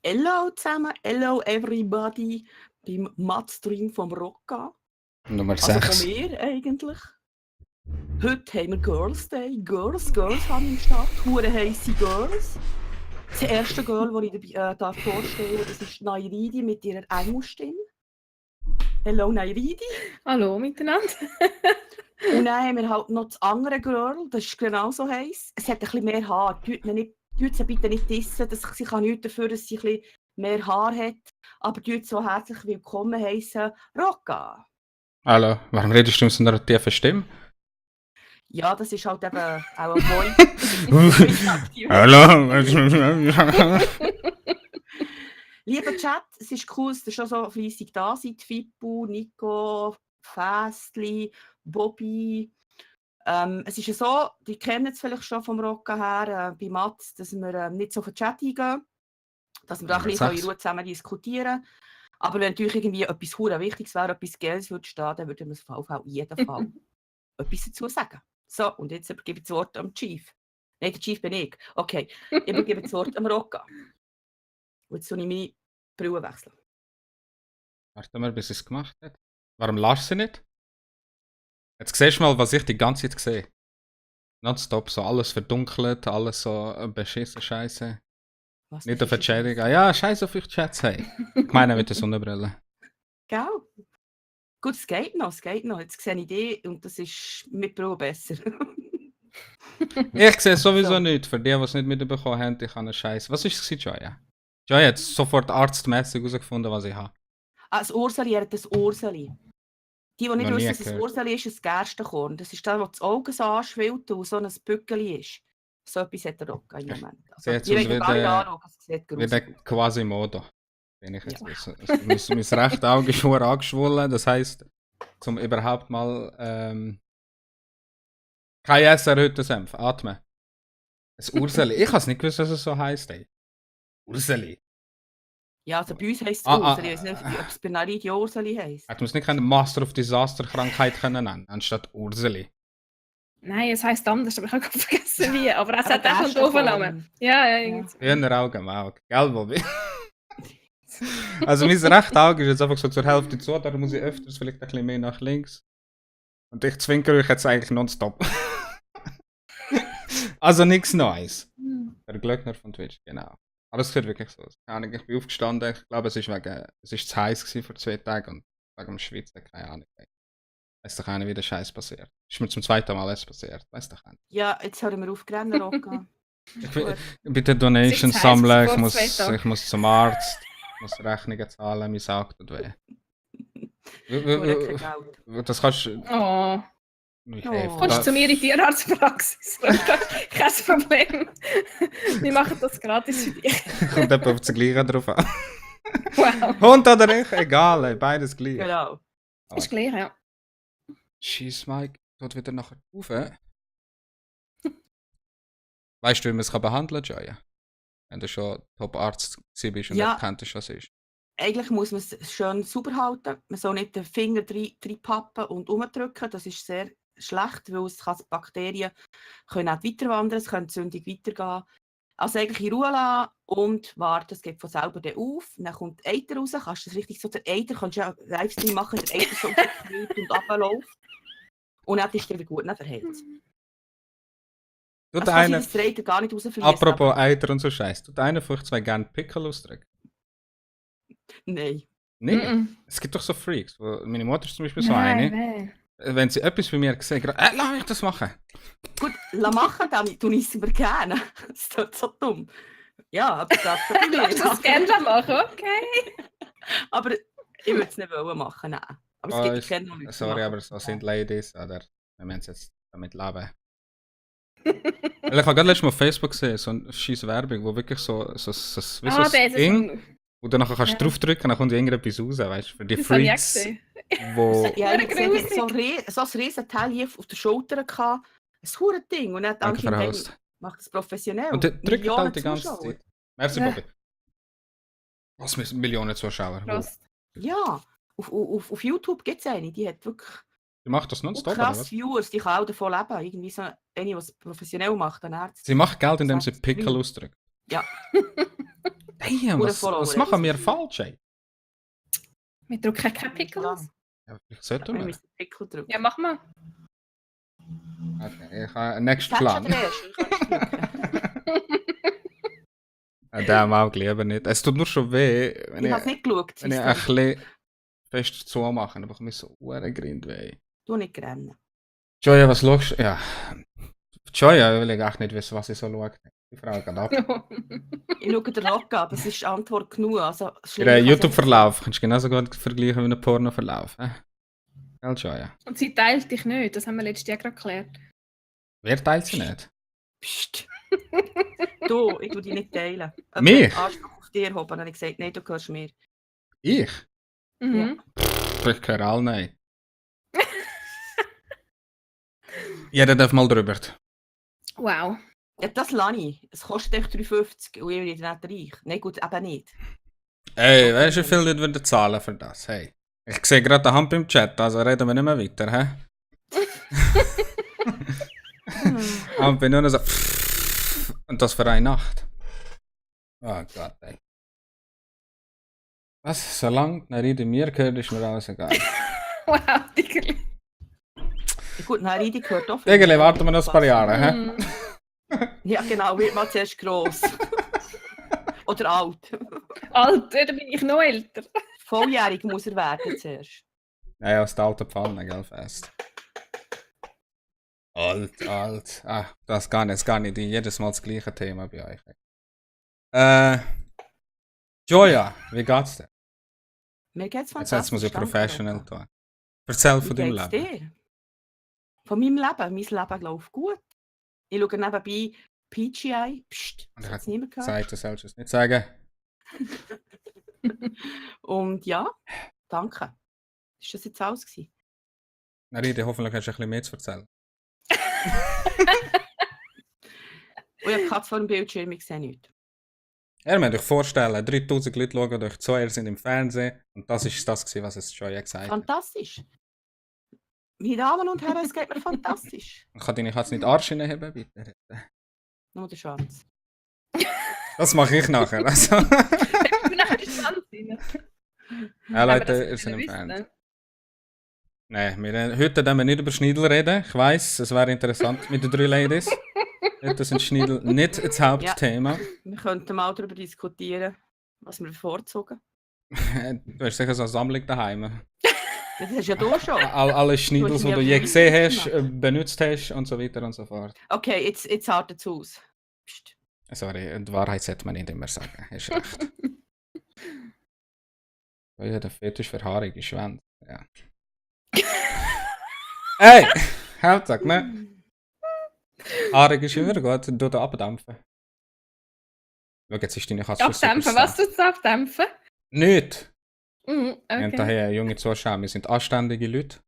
Hello zusammen, hello everybody beim Matstream vom Rocca. Nummer Also von 6. mir eigentlich. Heute haben wir Girls Day. Girls haben im Start. Hure heisse Girls. Das erste Girl, das ich darf vorstellen darf, das ist Nairidi mit ihrer Engelstimme. Hello Nairidi. Hallo miteinander. Und dann haben wir halt noch das andere Girl, das ist genauso heiß. Es hat ein bisschen mehr Haar. Tut sie bitte nicht dissen, sie kann nichts dafür, dass sie ein bisschen mehr Haar hat. Aber tut so herzlich willkommen heißen Rocca. Hallo, warum redest du mit so einer tiefen Stimme? Ja, das ist halt eben auch ein Voice. Hallo. Lieber Chat, es ist cool, dass ihr schon so fleissig da seid. Fippo, Nico, Fästli, Bobby. Es ist ja so, die kennen es vielleicht schon vom Rocca her, bei Mats, dass wir nicht so auf den Chat eingehen, dass wir da ein bisschen in Ruhe zusammen diskutieren. Aber wenn natürlich irgendwie etwas hure Wichtiges wäre, etwas Geiles würde stehen, dann würden wir auf jeden Fall etwas dazu sagen. So, und jetzt übergebe ich das Wort am Chief. Nein, der Chief bin ich. Okay, ich übergebe das Wort am Rocca. Und jetzt soll ich meine Brille wechseln. Warte mal, bis es gemacht hat. Warum lachst du nicht? Jetzt siehst du mal, was ich die ganze Zeit sehe. Nonstop, so alles verdunkelt, alles so beschissen Scheiße. Was Nicht auf den Chat gehen. Ja, scheiße auf euch Chats, hey. Ich meine mit der Sonnenbrille. Gell? Gut, es geht noch. Jetzt sehe ich dich und das ist mit Brille besser. Ich sehe sowieso So. nichts. Für die es nicht mitbekommen haben, ich habe einen Scheiß. Was war es, Joya? Joya hat sofort arztmäßig herausgefunden, was ich habe. Das Urseli, er hat das Urseli. Die nicht Noch nie wissen, dass das gehört. Urseli ist, ein Gerstenkorn. Das ist das, wo das Auge so anschwillt und so ein Bückeli ist. So etwas hat der Rocca im Moment. Also, Sieht ich aus will gar nicht anschauen, es sieht wie gruselig der aus. Quasimodo. Bin ich jetzt Ja. wissen. Also, mein rechtes Auge ist schon angeschwollen. Das heisst, zum überhaupt mal kein Essen heute Senf. Atmen. Ein Urseli. Ich habe es nicht gewusst, dass es so heisst. Ey. Urseli. Ja, also bei uns heisst es Ah, Urseli. Ich weiß nicht, ob es bei Naridi Urseli heisst. Hätte man es nicht können Master of Disaster Krankheit können nennen, anstatt Urseli. Nein, es heisst anders, aber ich habe vergessen wie. Aber es hat der auch einen doofen Namen. Ja, irgendwie. Hühner Augen, Auge. Gell, Bobby? Also mein rechtes Auge ist jetzt einfach so zur Hälfte zu, da muss ich öfters vielleicht ein bisschen mehr nach links. Und ich zwinker euch jetzt eigentlich nonstop. Also nichts Neues. Der Glöckner von Twitch, genau. Aber es gehört wirklich so. Ich bin aufgestanden, ich glaube es ist zu heiß gewesen vor 2 Tagen und wegen dem Schwitzen, keine Ahnung. Weiss doch einer, wie der Scheiß passiert. Ist mir zum zweiten Mal es passiert, weiss doch einer. Ja, jetzt hören wir auf, Rennen, Rocca. Bitte Donations Es ist heiß sammeln, vor ich 2 Tagen. muss zum Arzt, muss Rechnungen zahlen, mein Auge tut weh. Kein Geld. Das kannst du... Oh. Oh. Kommst du zu mir in die Tierarztpraxis? Kein Problem. Wir machen das gratis für dich. Kommt etwa auf das Gleiche drauf an. Wow. Hund oder ich, egal, ey, beides gleich. Genau. Ist gleich, ja. Scheiss, Mike, tut wieder nachher auf, Weißt du, wie man es behandeln kann, Joya? Wenn du schon Top-Arzt bist und Ja. nicht kennst, was es ist. Eigentlich muss man es schön sauber halten. Man soll nicht den Finger reinpappen und umdrücken. Das ist sehr schlecht, weil es kann Bakterien können auch weiter wandern, es kann die Entzündung weitergehen. Also eigentlich in Ruhe lassen und warten, es geht von selber dann auf. Dann kommt der Eiter raus, kannst du das richtig so, der Eiter kannst du ja einen Livestream machen, der Eiter so aufgeht und runterläuft. Und dann ist der wieder gut, dann verhält es. Tut Also kann sein, einer, dass der Eiter gar nicht rausfließt. apropos Eiter und so Scheiß, tut einer von euch 2 gerne Pickel ausdrücken? Nein. Nee. Es gibt doch so Freaks. Meine Mutter ist zum Beispiel so eine. Nein. Wenn sie etwas bei mir gesehen hat, lass mich das machen. Gut, lass machen, dann tue ich es mir gerne. Das ist doch so dumm. Ja, aber das darfst du bei mir Lass das gerne machen, okay. Aber ich würde es nicht machen, nein. Aber es gibt, ich kenne noch Leute, die Sorry, machen aber das. so sind Ladies, oder wir müssen jetzt damit leben. Weil ich habe gerade letztes Mal auf Facebook gesehen, so eine scheisse Werbung, wo wirklich so wie so ein Ding, wo du nachher kannst draufdrücken, dann kommt irgendetwas raus, weißt du, für die Das habe ich auch Freaks, gesehen. wo... Ja, ich Grusig. sehe so ein Riesenteil hier auf der Schulter gehabt. Ein verdammtes Ding. Und dann Danke für den anscheinend Host. macht es professionell. Und der drückt Millionen halt die ganze Zuschauer. Zeit. Merci, Ja. Bobby. Was mit Millionen Zuschauer? Wo? Krass. Ja, auf YouTube gibt es eine, die hat wirklich Die macht das nonstop, oder krass was? Viewers, die kann auch davon leben. Irgendwie so eine, die es professionell macht, ein Arzt. Sie macht Geld, indem sie Sagt Pickel Stream. ausdrückt. Ja. Damn, Pure was Follower, machen wir falsch, ey? Wir drücken keine Pickles. Ja, vielleicht sollten Wir wir. müssen Pickel drücken. Ja, mach mal. Okay, ich habe einen nächsten Sagst du Plan. den ersten? Kannst du drücken. Den auch lieber nicht. Es tut nur schon weh, wenn Ich habe es ich, nicht geschaut. wenn ich ein bisschen fest zumache, aber ich muss so Grind weh. Du nicht rennen. Joya, was schaust du? Ja. Joya, will ich echt nicht wissen, was ich so schaue. Die Frau geht ab. Ich schaue den Rock an, das ist Antwort genug. Also, Ihr YouTube-Verlauf kannst du genauso gut vergleichen wie einen Porno-Verlauf. Gell, Joya? Und sie teilt dich nicht, das haben wir letztes Jahr gerade geklärt. Wer teilt sie nicht? Psst. Du, ich tue dich nicht teilen. Mich? Anspruch auf dir haben, dann habe ich gesagt, nein, du gehörst mir. Ich? Mhm. Ich gehöre alle nein. Jeder darf mal drüber. Wow. Ja, das lasse ich. Es kostet echt 3,50 und ich bin nicht reich. Nein, gut, eben nicht. Ey, weißt du, wie viele Leute würden zahlen für das? Hey. Ich sehe gerade eine Hand im Chat, also reden wir nicht mehr weiter, hä? Und bin nur noch so. Und das für eine Nacht. Oh Gott, ey. Was? Solange Naride mir gehört, ist mir alles egal. Wow, Diggerli. Ja, gut, nein, die gehört auch. Diggerli, warten wir noch ein paar Jahre, hä? Mhm. Ja, genau, wird mal zuerst gross. Oder alt. Alter, da bin ich noch älter. Volljährig muss er werden zuerst. Ja, aus der alten Pfanne, gell, fest. Alt. Ah, das gar nicht. Jedes Mal das gleiche Thema bei euch. Joya, wie geht's dir? Mir geht's fantastisch. Jetzt muss ich danke, professional Rotta. tun. Erzähl Wie von deinem geht's Leben. dir? Von meinem Leben? Mein Leben läuft gut. Ich schaue nebenbei PGI. Psst, Und das ich hat niemand gehört. Sagt, du sollst es nicht sagen. Und ja, danke. Ist das jetzt alles gewesen? Naride, hoffentlich hast du ein bisschen mehr zu erzählen. Und ich habe die Katze vor dem Bildschirm, ich sehe nichts. Ihr müsst euch vorstellen, 3000 Leute schauen euch zu, ihr sind im Fernsehen und das ist das gewesen, was es Joya gesagt hat. Fantastisch. Meine Damen und Herren, es geht mir fantastisch. Ich kann deine Katze nicht Arsch hinheben, bitte. Nur der Schwanz. Das mache ich nachher. Also. Ich bin nachher gespannt. Ja, Leute, ihr seid im Fernsehen. Nein, heute werden wir nicht über Schneidel reden. Ich weiss, es wäre interessant mit den 3 Ladies. Heute sind Schneidel nicht das Hauptthema. Wir könnten mal darüber diskutieren, was wir bevorzugen. Du hast sicher so eine Sammlung daheim. Das hast ja du schon. Alle Schneidels, Du die hast du mir je aber gesehen nicht hast, gemacht. benutzt hast und so weiter und so fort. Okay, jetzt artet es aus. Psst. Sorry, die Wahrheit sollte man nicht immer sagen. Hast recht. Oh ja, der Fetisch für haarige Schwänze. Ja. Hey! Hauptsache, ne? Haarig ist immer gut, du da abdampfen. Schau, jetzt ist deine Katze Abdämpfen, was tut es abdämpfen? Nicht! Mhm, Wir haben okay. daher junge Zuschauer, wir sind anständige Leute.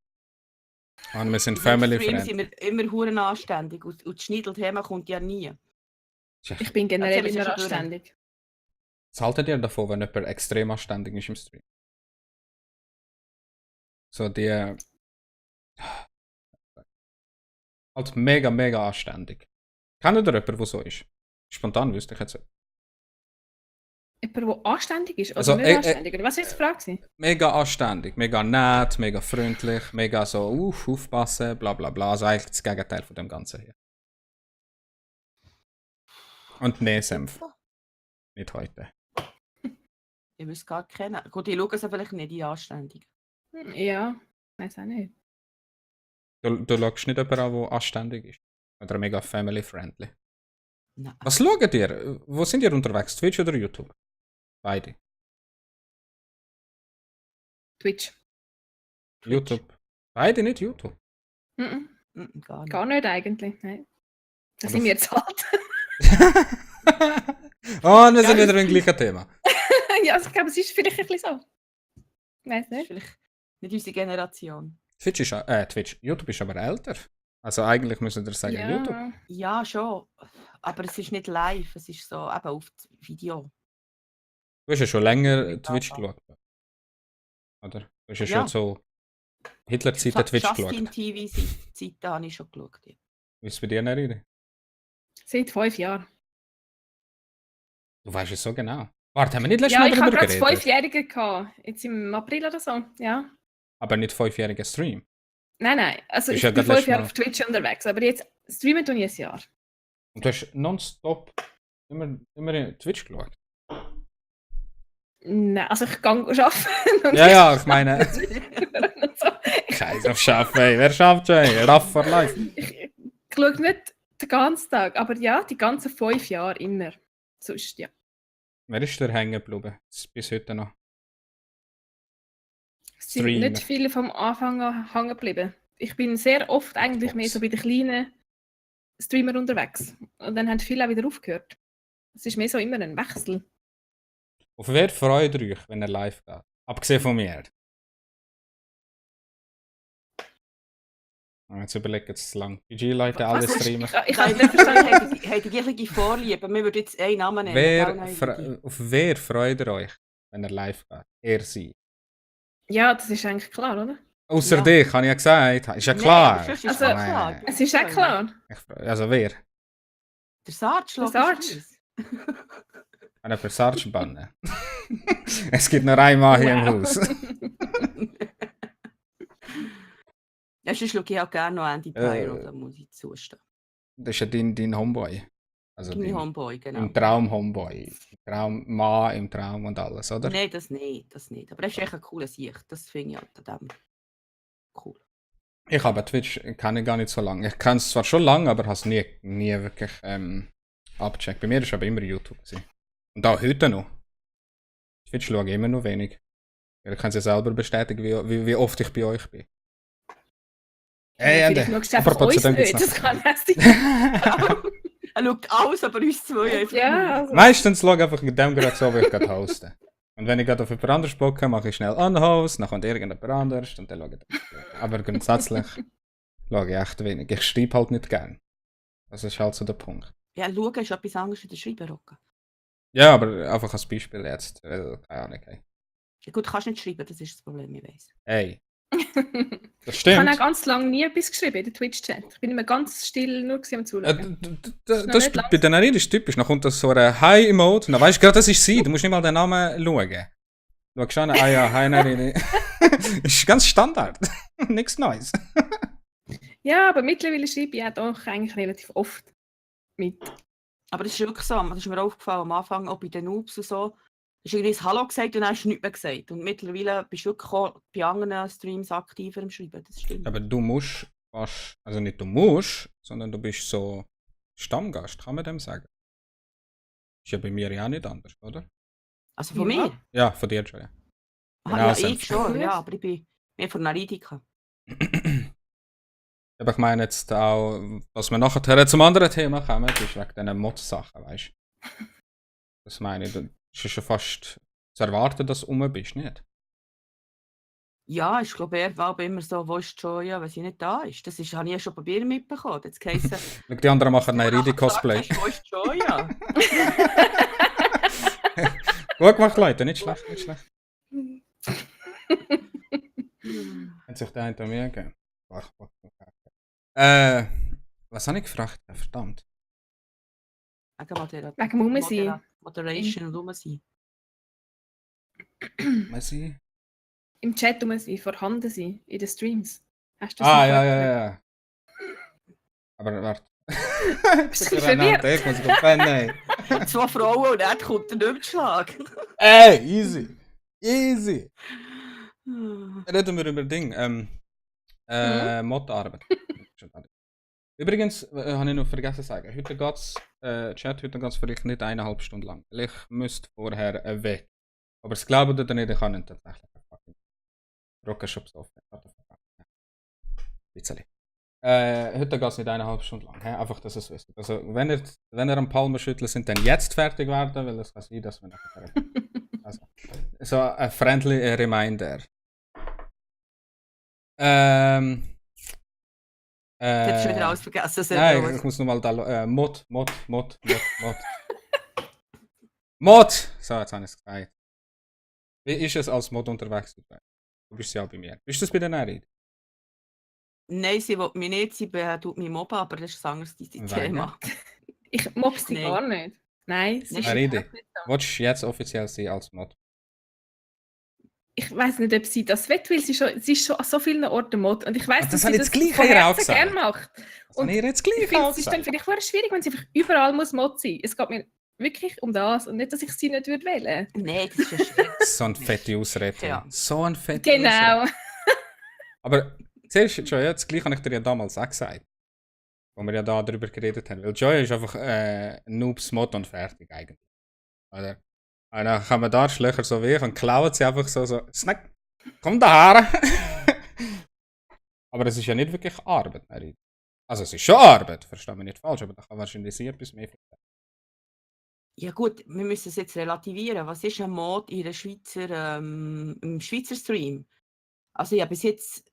Und wir sind family Im Stream friendly. sind wir immer huren anständig und das Schneidelthema kommt ja nie. Ich bin generell Erzähl, immer was ist schon anständig. Was haltet ihr davon, wenn jemand extrem anständig ist im Stream? So die... Halt mega anständig. Kennt ihr jemanden, der so ist? Spontan wüsste ich jetzt. Jemand, der anständig ist? Oder Also, nicht anständig? Oder was war jetzt die Frage? Mega anständig, mega nett, mega freundlich, mega so aufpassen, bla bla bla. Also eigentlich das Gegenteil von dem Ganzen hier. Und nee, Senf. Nicht heute. Ich will es gar kennen. Gut, ich schaue es vielleicht nicht in anständig. Ja, weiß auch nicht. Du schaust nicht jemanden an, der anständig ist. Oder mega family friendly. Nein. Was schaut ihr? Wo sind ihr unterwegs? Twitch oder YouTube? Beide. Twitch. YouTube. Beide nicht YouTube. Mhm. Gar nicht. Gar nicht eigentlich. Nein. Da Aber sind wir jetzt alt. Oh, und wir sind wieder im gleichen Thema. Ja, also ich glaube, es ist vielleicht ein bisschen so. Ich weiß Das ist nicht. vielleicht nicht unsere Generation. Twitch. YouTube ist aber älter. Also eigentlich müssen wir sagen Ja. YouTube. Ja, schon. Aber es ist nicht live, es ist so eben auf Video. Du hast ja schon länger Twitch geschaut. Oder? Du hast ja Ja. schon so Hitler-Zeiten Twitch Justin geschaut. TV-Zeiten habe ich schon geschaut. Ja. Wie ist es bei dir, Neride? Seit 5 Jahren. Du weißt es so genau. Warte, haben wir nicht letztes Ja, Mal ich habe darüber gerade geredet? 5-Jährige gehabt. Jetzt im April oder so. Ja. Aber nicht 5-jähriger Stream. Nein. Also Ist ich ja bin gerade 5 Jahre letztes auf Twitch unterwegs. Aber jetzt streamen tue ich ein Jahr. Und du hast nonstop immer in Twitch geschaut. Nein, also ich gehe arbeiten. Ja, ich meine. So. Scheiß auf Schaffen, ey. Wer schafft schon, ey? Raff for life. Ich schaue nicht den ganzen Tag, aber ja, die ganzen 5 Jahre immer. Sonst, ja. Wer ist der hängen geblieben? Bis heute noch. Es sind Streamer. nicht viele vom Anfang an hängen geblieben. Ich bin sehr oft eigentlich mehr so bei den kleinen Streamer unterwegs. Und dann haben viele auch wieder aufgehört. Es ist mehr so immer ein Wechsel. Auf wer freut ihr euch, wenn er live geht? Abgesehen von mir. Jetzt überlegt es zu lang. PG-Leute alle Was? streamen. Ich habe nicht verstanden. Haben die gleiche Vorliebe? Wir würden jetzt einen Namen nennen. Auf wer freut ihr euch, wenn er live geht? Er sie. Ja, das ist eigentlich klar, oder? Außer Ja. dich, habe ich ja gesagt. Ist ja klar. Nein, sonst ist Also, es klar. Es ist auch klar. Also wer? Der Sarge, Der Sarge. Einer für Sarge bannen. Es gibt nur einen Mann hier im Haus. Ja, sonst schaue ich auch gerne noch Andy Pyro, da muss ich zustehen. Das ist ja dein Homeboy. Also Mein Homeboy, genau. im Traum Homeboy. Im Traum Mann, im Traum und alles, oder? Nein, das nicht. Aber das ist echt ein cooler Sicht. Das finde ich halt an dem cool. Ich habe Twitch kenne ich gar nicht so lange. Ich kenne es zwar schon lange, aber habe es nie wirklich abgecheckt. Bei mir war es aber immer YouTube gewesen. Und auch heute noch. Twitch schaue ich immer noch wenig. Ich kann es ja selber bestätigen, wie oft ich bei euch bin. Vielleicht schaust du einfach apropos uns zu dem nicht. gibt's Das kann nicht sein. Er schaut alles, aber uns zwei einfach Ja, also. Meistens schaue ich einfach mit dem gerade so, wie ich gerade hoste. Und wenn ich gerade auf jemand anderes Bock habe, mache ich schnell Unhost, dann kommt irgendjemand anders und dann schaue ich. Aber grundsätzlich schaue ich echt wenig. Ich schreibe halt nicht gern. Das ist halt so der Punkt. Ja, schauen ist etwas anderes als der Schreiben, Rocker. Ja, aber einfach als Beispiel jetzt. Weil, keine Ahnung, hey. Ja, gut, kannst nicht schreiben, das ist das Problem, ich weiss. Hey, das Ich habe auch stimmt. ganz lange nie etwas geschrieben in der Twitch-Chat. Ich bin immer ganz still nur am Zuschauen. Das nicht ist bei den Arenen ist typisch. Dann kommt das so ein Hi-Emote. Dann weißt du gerade, das ist sie. Du musst nicht mal den Namen schauen. Du schaust an, ah ja, Hi Narini. Ist ganz Standard. Nichts Neues. Ja, aber mittlerweile schreibe ich auch doch eigentlich relativ oft mit. Aber das ist wirklich so, das ist mir aufgefallen am Anfang, auch bei den Noobs und so. Du hast irgendwie ein Hallo gesagt und dann hast du nichts mehr gesagt. Und mittlerweile bist du wirklich auch bei anderen Streams aktiver im Schreiben, das stimmt. Aber du musst fast, also nicht du musst, sondern du bist so Stammgast, kann man dem sagen. Ist ja bei mir ja auch nicht anders, oder? Also von Ja. mir? Ja, von dir schon, ja. Aha, Genau, ja, Senf. ich schon, ja, aber ich bin mehr von Analytika. Aber ich meine jetzt auch, was wir nachher zum anderen Thema kommen, ist wegen diesen Mod-Sachen, weißt du? Das meine ich, das ist schon fast zu erwarten, dass du rum bist, nicht? Ja, ich glaube, er war aber immer so, wo ist Joya, wenn sie nicht da ist. Das habe ich ja schon bei mir mitbekommen. Jetzt geheißen, Schau, die anderen machen ein Ridi-Cosplay. Wo ist Joya? Gut gemacht, Leute, nicht schlecht, nicht schlecht. Hat sich der eine an mir gegeben? Was habe ich gefragt? Verdammt. Wegen Mumme sein. Moderation und sein. Was ich? Im Chat sein, vorhanden sein, in den Streams. Hast du das Ah, nicht ja, vorgestellt? ja. Aber warte. Bist du verwirrt? Ich muss pennen. Zwei Frauen und dann kommt der Nübschlag. Ey, easy. Easy. Reden wir über Ding. Mod-Arbeit. Übrigens, habe ich noch vergessen zu sagen, heute geht's, Chat, heute geht's vielleicht nicht 1,5 Stunden lang. Ich müsste vorher weg. Aber es glaubt oder nicht, ich kann nicht tatsächlich. Rocker-Shops offen. Bisschen. Heute geht es nicht 1,5 Stunden lang. Einfach, dass ihr es wisst. Also, wenn ihr am Palmenschütteln sind, dann jetzt fertig werden, weil es kann sein, dass wir nachher. Also, so ein friendly reminder. Jetzt schon wieder alles vergessen. Nein, ich muss nochmal da. Mod. Mod! So, jetzt habe ich es gesagt. Wie ist es als Mod unterwegs? Du bist ja bei mir. Bist du das bei der Nerid? Nein, sie will mich nicht, sie tut mich mobben, aber das ist ein anderes Thema. Ich mobbe sie Nein. gar nicht. Nein, es ist Eine Idee. überhaupt nicht so. Willst du jetzt offiziell sein als Mod? Ich weiß nicht, ob sie das will, weil sie ist schon an so vielen Orten Mod. Und ich weiß, Das dass habe sie ich das jetzt gleich von ihr auch Herzen gerne macht. Das habe ich jetzt gleich Ich finde, auch es ist dann gesagt. vielleicht schwierig, wenn sie einfach überall muss Mod sein. Es geht mir wirklich um das und nicht, dass ich sie nicht würde wählen. Nein, das ist ja schwierig. So eine fette Ausrede. Ja. So eine fette Ausrede. Genau. Aber zuerst, Joy, das gleiche habe ich dir ja damals auch gesagt. Wo wir ja da darüber geredet haben. Weil Joy ist einfach Noobs Mod und fertig eigentlich. Oder? Und dann kann man da Schlöcher so wie ich und klaut sie einfach so, Snack, komm daher. Aber es ist ja nicht wirklich Arbeit. Nein. Also es ist schon Arbeit, verstehe mich nicht falsch, aber da kann wahrscheinlich etwas mehr verstehen. Ja gut, wir müssen es jetzt relativieren. Was ist ein Mod in im Schweizer Stream? Also ja, bis jetzt,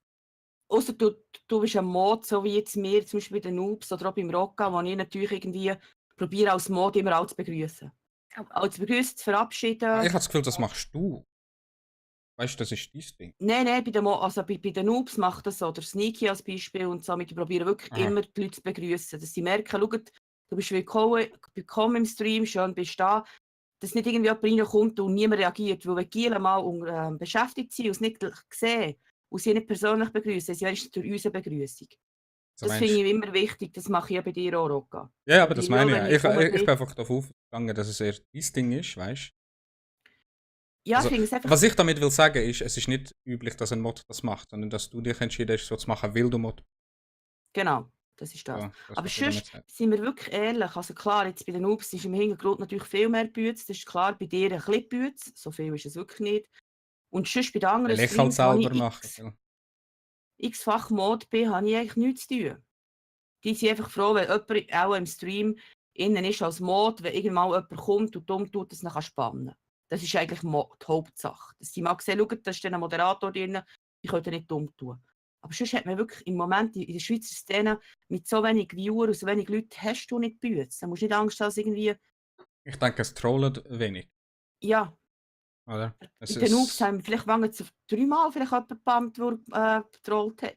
außer du bist ein Mod, so wie jetzt mir zum Beispiel bei den Noobs oder auch beim Rocca, wo ich natürlich irgendwie probiere als Mod immer alle zu begrüßen. Alle zu begrüßen, zu verabschieden. Ich habe das Gefühl, das machst du. Weißt du, das ist dein Ding. Nein, bei den Noobs macht das so, der Sneaky als Beispiel und so, ich probiere wirklich immer die Leute zu begrüßen, dass sie merken, schau, du bist willkommen im Stream, schön bist du da, dass nicht irgendwie jemand reinkommt und niemand reagiert, weil wenn die mal beschäftigt sind und es nicht sehen und sie nicht persönlich begrüßen, sie wenigstens durch unsere Begrüßung. So Das finde ich immer wichtig, das mache ich ja bei dir auch, Rocca. Ja, aber Bei das dir meine auch, ich. wenn Ich bin einfach davon ausgegangen, dass es eher dein Ding ist, weißt du? Ja, Also, ich finde es einfach... was ich damit will sagen ist, es ist nicht üblich, dass ein Mod das macht, sondern dass du dich entschieden hast, so zu machen, weil du Mod. Genau, das ist das. Ja, das Aber was ich damit sonst sage. sind wir wirklich ehrlich. Also klar, jetzt bei den Noobs ist im Hintergrund natürlich viel mehr Bütz. Das ist klar, bei dir ein bisschen Bütz. So viel ist es wirklich nicht. Und sonst bei den anderen Weil ich halt Streams, wo selber ich mache. x-fach Mod bin, habe ich eigentlich nichts zu tun. Die sind einfach froh, wenn jemand auch im Stream innen ist als Mod, wenn irgendwann jemand kommt und dumm tut, das nachher spannen. Das ist eigentlich die Hauptsache. Dass sie mal sehen, schau, da ist ein Moderator drin, die können nicht dumm tun. Aber sonst hat man wirklich im Moment in der Schweizer Szene mit so wenig Viewer und so wenig Leuten hast du nicht Bütze. Da musst du nicht Angst haben, dass irgendwie... Ich denke, es trollt wenig, Ja, oder? bei den Noobs haben wir vielleicht wangen zu 3 Mal vielleicht jemand gebammt, der getrollt hat.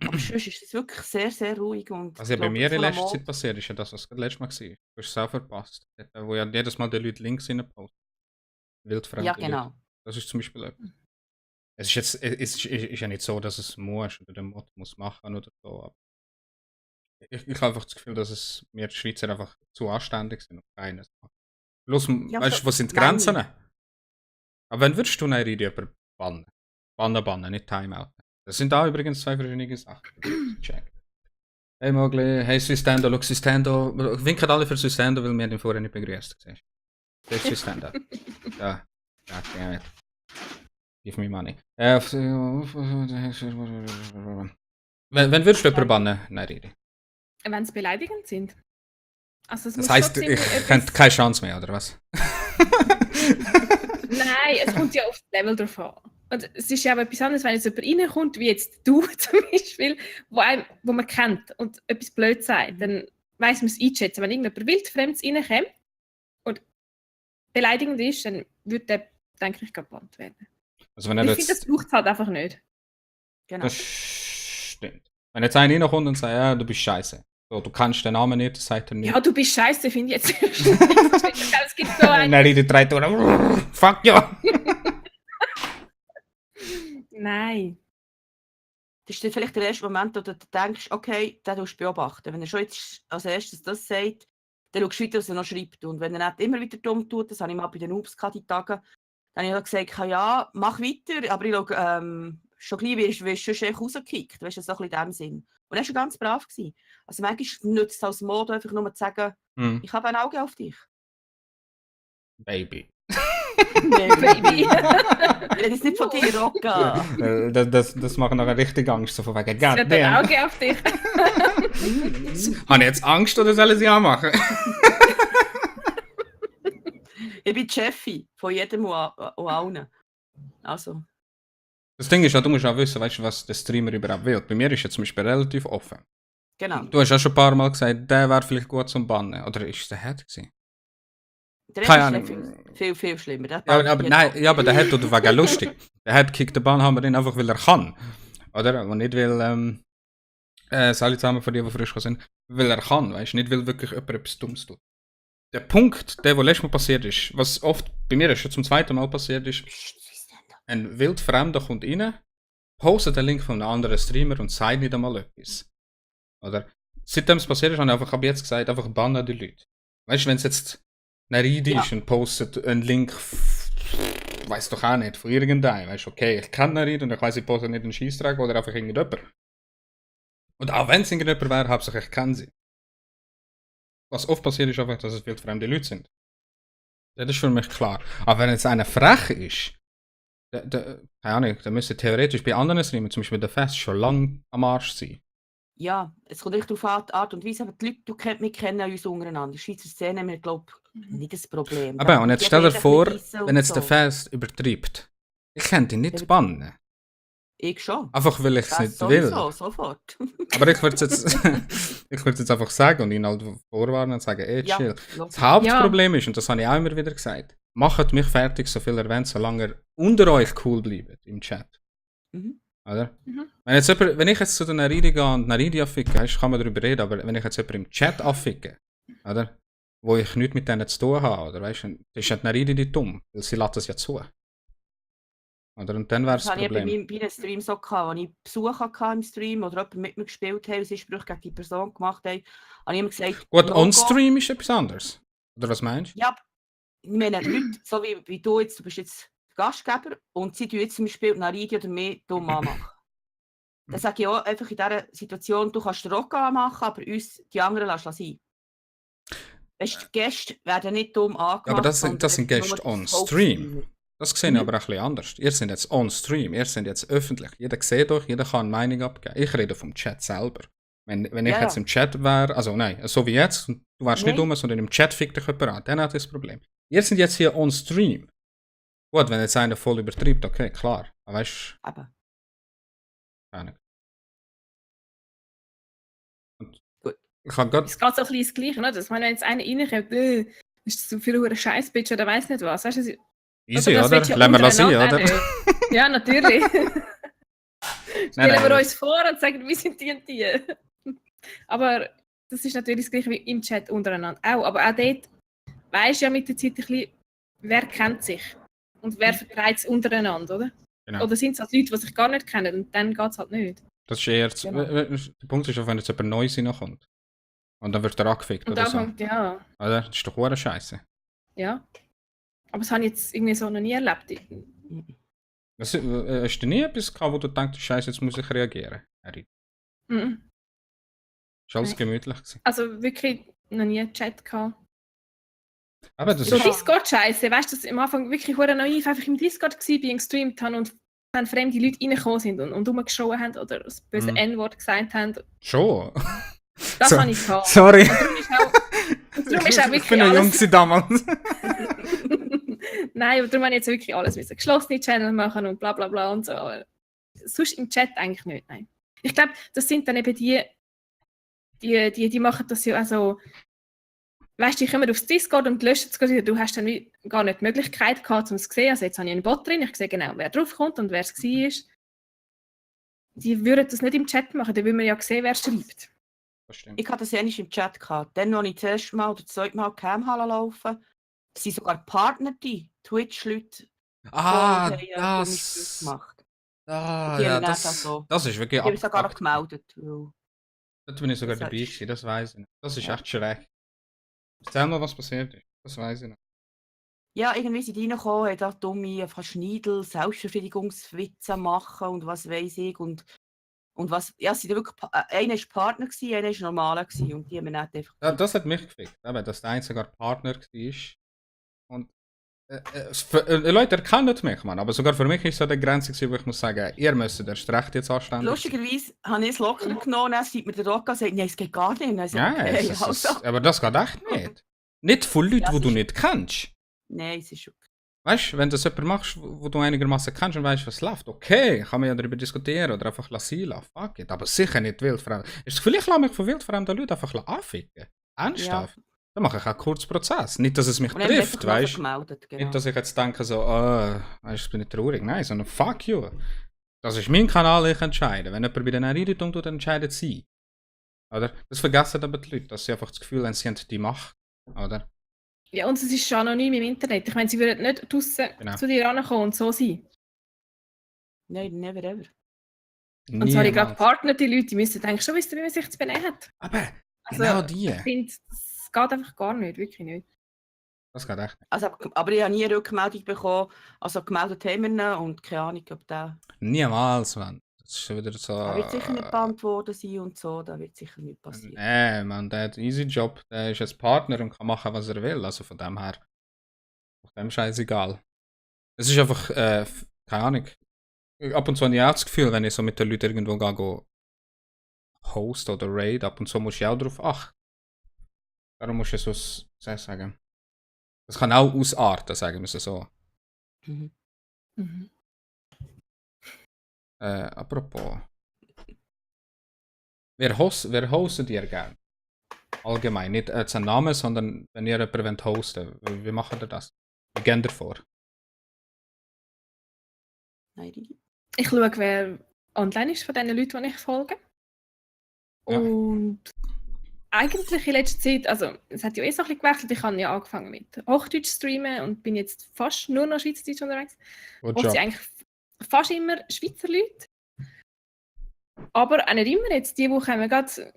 Aber sonst ist es wirklich sehr, sehr ruhig. Und Was ja ich bei glaube, mir in so ein letzter Mod- Zeit passiert ist, ja das, was gerade letztes Mal war. Du hast es auch verpasst. Wo ja jedes Mal die Leute Links reinposten. Wildfremde Ja, Leute. genau. Das ist zum Beispiel etwas. Es ist jetzt ist ja nicht so, dass es muss oder den Mod muss machen oder so. Aber ich habe einfach das Gefühl, dass es wir Schweizer einfach zu anständig sind und keines machen. Bloß, Ja, weißt du, so wo sind die meine Grenzen? ich. Aber wenn würdest du eine Idee über bannen? Bannen, nicht Timeout. Das sind da übrigens zwei verschiedene Sachen. Check. Hey Mogli, hey Swistendo, schau Swistendo. Winken alle für Swistendo, weil wir ihn vorher nicht begrüßt haben. Das ist Swistendo. Ja, damn it. Give me money. Wenn würdest du jemanden bannen? Nein, Rede. Wenn es beleidigend sind. Also es Das muss heisst, schon ich ziemlich könnte keine Chance mehr, oder was? Nein, es kommt ja auf das Level drauf an. Und es ist ja auch etwas anderes, wenn jetzt jemand reinkommt, wie jetzt du zum Beispiel, wo man kennt und etwas blöd sagt, dann weiss man es einschätzen. Wenn irgendjemand wildfremdes reinkommt und beleidigend ist, dann würde der, denke ich, gebannt werden. Also wenn er Ich finde, das jetzt... braucht es halt einfach nicht. Genau. Das stimmt. Wenn jetzt einer reinkommt und sagt, ja, du bist scheiße. So, du kannst den Namen nicht, das sagt er nicht. Ja, du bist scheiße, finde ich jetzt. Es gibt so Und einen. dann redet drei Touren. Fuck ja! Nein. Das ist dann vielleicht der erste Moment, wo du denkst, okay, den musst du beobachten. Wenn er schon jetzt als erstes das sagt, dann schaust du weiter, was er noch schreibt. Und wenn er nicht immer wieder dumm tut, das habe ich mal bei den Noobs gehabt, die Tage, dann habe ich gesagt, ja, mach weiter, aber ich schaue, schon gleich wirst du schon rausgekickt. Weißt du, so ein bisschen in dem Sinn. Und er war schon ganz brav gewesen. Also manchmal nützt es als Mode einfach nur zu sagen, ich habe ein Auge auf dich. Baby. Baby. Ich rede jetzt nicht von dir, Rocca. Das macht nachher richtig Angst. So von wegen, Ich habe ein goddamn. Auge auf dich. Habe ich jetzt Angst oder soll ich sie anmachen? Ich bin die Chefin von jedem und allen. Also, Das Ding ist ja, du musst auch wissen, weißt du, was der Streamer überhaupt will. Bei mir ist er zum Beispiel relativ offen. genau. Du hast auch schon ein paar Mal gesagt, der wäre vielleicht gut zum Bannen. Oder ist es der Head gewesen? Der Keine ist Ahnung. viel schlimmer. Der Ja, aber nein, ja, aber der Head tut wegen lustig. Der Head kickt den Bannhammer in einfach, weil er kann. Oder? Und nicht weil, alle zusammen von dir, die frisch sind, weil er kann, weißt du, nicht weil wirklich jemand etwas Dummes tut. der Punkt, der letztes Mal passiert ist, was oft bei mir schon zum zweiten Mal passiert ist, ein wildfremder kommt rein, postet den Link von einem anderen Streamer und sagt nicht einmal etwas. Oder? Seitdem es passiert ist, habe ich einfach ab jetzt gesagt, einfach bannen die Leute. Weißt du, wenn es jetzt Naridi ist und postet einen Link, weiß doch auch nicht, von irgendeinem, weißt du, okay, ich kenne Naridi und ich weiss, ich poste nicht einen Scheissdreck oder einfach irgendjemand. Und auch wenn es irgendjemand wäre, hauptsächlich ich kenne sie. Was oft passiert ist einfach, dass es wildfremde Leute sind. Das ist für mich klar. Aber wenn jetzt einer frech ist, keine Ahnung, der müsste theoretisch bei anderen Streamern, zum Beispiel der Fest, schon lange am Arsch sein. Ja, es kommt echt auf die Art und Weise, aber die Leute, wir kennen uns untereinander. In der Schweizer Szene haben wir, glaube ich, nicht das Problem. Aber und jetzt stell dir vor, wenn jetzt so. der Fest übertreibt. Ich könnte ihn nicht bannen. Ich schon. Einfach weil ich es Das nicht sowieso, will. sofort. Aber ich würde es jetzt einfach sagen und ihn halt vorwarnen und sagen, ey, chill. Ja, Das Hauptproblem ist, und das habe ich auch immer wieder gesagt, macht mich fertig, so viel erwähnt, solange ihr unter euch cool bleibt im Chat. Mhm. Oder? Mhm. Wenn ich jetzt zu der Naridi gehe und Naridi afficke, kann man darüber reden, aber wenn ich jetzt jemanden im Chat afficke, oder? Wo ich nichts mit denen zu tun habe, oder weißt du, ist halt Naridi nicht dumm, weil sie lässt das ja zu. Oder? Und dann wäre das Problem. Das hatte ich bei meinem Stream so gehabt, als ich Besuch hatte im Stream oder jemand mit mir gespielt hat und sie Sprüche gegen die Person gemacht haben, habe ich immer gesagt, gut, on-stream ist etwas anderes. Oder was meinst du? Ja, ich meine, Leute, so wie du jetzt, du bist jetzt Gastgeber und sie tun jetzt zum Beispiel Naridi oder mehr dumm anmachen. Dann sage ich auch einfach in dieser Situation, du kannst den Rock anmachen, aber uns die anderen lassen sein. Weißt du, die Gäste werden nicht dumm angemacht. Aber das sind Gäste on-stream. Das sehe ich aber ein bisschen anders. Ihr seid jetzt on-stream, ihr seid jetzt öffentlich. Jeder sieht euch, jeder kann eine Meinung abgeben. Ich rede vom Chat selber. Wenn ich jetzt im Chat wäre, also nein, so wie jetzt, du wärst nicht dumm, sondern im Chat fickt dich jemand an, dann hat das Problem. Ihr seid jetzt hier on-stream. Gut, wenn jetzt einer voll übertreibt, okay, klar. Aber weißt du. Aber. Keine. Gut. Ich habe gerade. Es geht so ein bisschen das Gleiche, oder? Dass wenn jetzt einer reinkommt, ist das so viel hure Scheißbitch oder weiss nicht was. Weißt du, easy, oder? Lassen wir das sein, oder? Ja, natürlich. Stellen wir uns vor und sagen, wir sind die und die. Aber das ist natürlich das Gleiche wie im Chat untereinander auch. Aber auch dort weisst du ja mit der Zeit ein bisschen, wer kennt sich und wer vertreibt es untereinander, oder? Genau. Oder sind es halt Leute, die sich gar nicht kennen und dann geht es halt nicht. Das ist eher, genau. Der Punkt ist auch, wenn jetzt jemand Neues reinkommt und dann wird er angefickt und oder so. Kommt, ja. Oder? Das ist doch hure Scheiße. Ja. Aber das habe ich jetzt irgendwie so noch nie erlebt. Hast du nie etwas gehabt, wo du denkst, Scheiße, jetzt muss ich reagieren? Mhm. Ist alles gemütlich gewesen? Also wirklich noch nie einen Chat gehabt. Aber das so ist... Discord-Scheiße, weißt du, dass ich am Anfang wirklich hure naiv einfach im Discord war, bin gestreamt habe und dann fremde Leute reingekommen sind und rumgeschrien haben oder das böse N-Wort gesagt haben. Schon? Das habe ich gehabt. Sorry. Darum ist auch wirklich ich bin ein Jung damals. Nein, aber darum habe ich jetzt wirklich alles müssen geschlossene Channel machen und bla bla bla und so. Aber sonst im Chat eigentlich nicht, nein. Ich glaube, das sind dann eben die machen das ja also, weißt du, die kommen aufs Discord und löschen es wieder. Du hast dann gar nicht die Möglichkeit gehabt, um es zu sehen. Also jetzt habe ich einen Bot drin, ich sehe genau, wer draufkommt und wer es war. Die würden das nicht im Chat machen, dann würden wir ja sehen, wer schreibt. Ich hatte das ja nicht im Chat gehabt. Dann, als ich das erste Mal oder das zweite Mal Camhalle laufen, sind sogar Partnerte, Twitch-Leute, das gemacht. ja, das ist wirklich abgefuckt. Ich habe sogar noch gemeldet. Da bin ich sogar dabei gewesen, das weiß ich nicht. Das ist echt schräg. Erzähl mal, was passiert ist. Das weiß ich nicht. Ja, irgendwie sind die reingekommen, haben da dumme Verschneidel, Selbstbefriedigungswitze machen und was weiß ich. Und was, ja, sie wirklich, einer war Partner, einer war normaler und die haben nicht einfach... Ja, das hat mich gefickt, dass der eine sogar Partner war. Und Leute erkennen mich, Mann, aber sogar für mich ist es so eine Grenze, wo ich muss sagen, ihr müsst erst recht jetzt anständig. Lustigerweise habe ich es locker genommen, dann sieht mir der Rock und sagt, nein, es geht gar nicht. Also, okay, aber das geht echt nicht. Nicht von Leuten, die du nicht kennst. Nein, es ist okay. Weißt du, wenn du das jemand machst, wo du einigermaßen kennst und weißt, was läuft, okay, kann man ja darüber diskutieren oder einfach lassen, fuck it, aber sicher nicht wildfremd. Ist vielleicht lasse mich von wildfremden Leuten einfach anficken. Ernsthaft. Ja. Dann mache ich auch einen kurzen Prozess. Nicht, dass es mich trifft, weißt du? Genau. Nicht, dass ich jetzt denke, so, weißt du, bin ich traurig. Nein, sondern fuck you. Das ist mein Kanal, ich entscheide. Wenn jemand bei den Einrichtungen tut, dann entscheidet sie. Oder? Das vergessen aber die Leute, dass sie einfach das Gefühl haben, sie haben die Macht. Oder? Ja, und es ist anonym im Internet. Ich meine, sie würden nicht draussen Genau. zu dir rankommen und so sein. Nein, never ever. Und sorry, gerade Niemals. Partner, die Leute, die müssen eigentlich schon wissen, wie man sich zu benehmen hat. Aber Also, genau die. ich finde, das geht einfach gar nicht, wirklich nicht. Das geht echt nicht. Also, aber ich habe nie Rückmeldung bekommen. Also gemeldet haben wir ihn und keine Ahnung, ob der... Niemals, Mann. Das ist schon wieder so. Er wird sicher nicht gebannt worden sein und so, da wird sicher nicht passieren. Nee, Mann, der hat einen easy Job. Der ist ein Partner und kann machen, was er will. Also von dem her. Von dem scheißegal. Es ist einfach, keine Ahnung. Ab und zu habe ich auch das Gefühl, wenn ich so mit den Leuten irgendwo gehe, Host oder Raid, ab und zu musst du auch darauf achten. Darum musst du so sagen. Das kann auch ausarten, sagen wir es so. Mhm. Mhm. Apropos. Wer hostet ihr gern? Allgemein, nicht als ein Name, sondern wenn ihr jemanden hosten wollt. Wie macht ihr das? Wie geht ihr vor? Nein, die... Ich schaue, wer online ist von den Leuten, die ich folge. Ja. Und eigentlich in letzter Zeit, also es hat ja so ein bisschen gewechselt, ich habe ja angefangen mit Hochdeutsch streamen und bin jetzt fast nur noch Schweizerdeutsch unterwegs. Good Wo job. sie eigentlich fast immer Schweizer Leute. Aber auch nicht immer. Jetzt diese Woche haben wir gerade, es war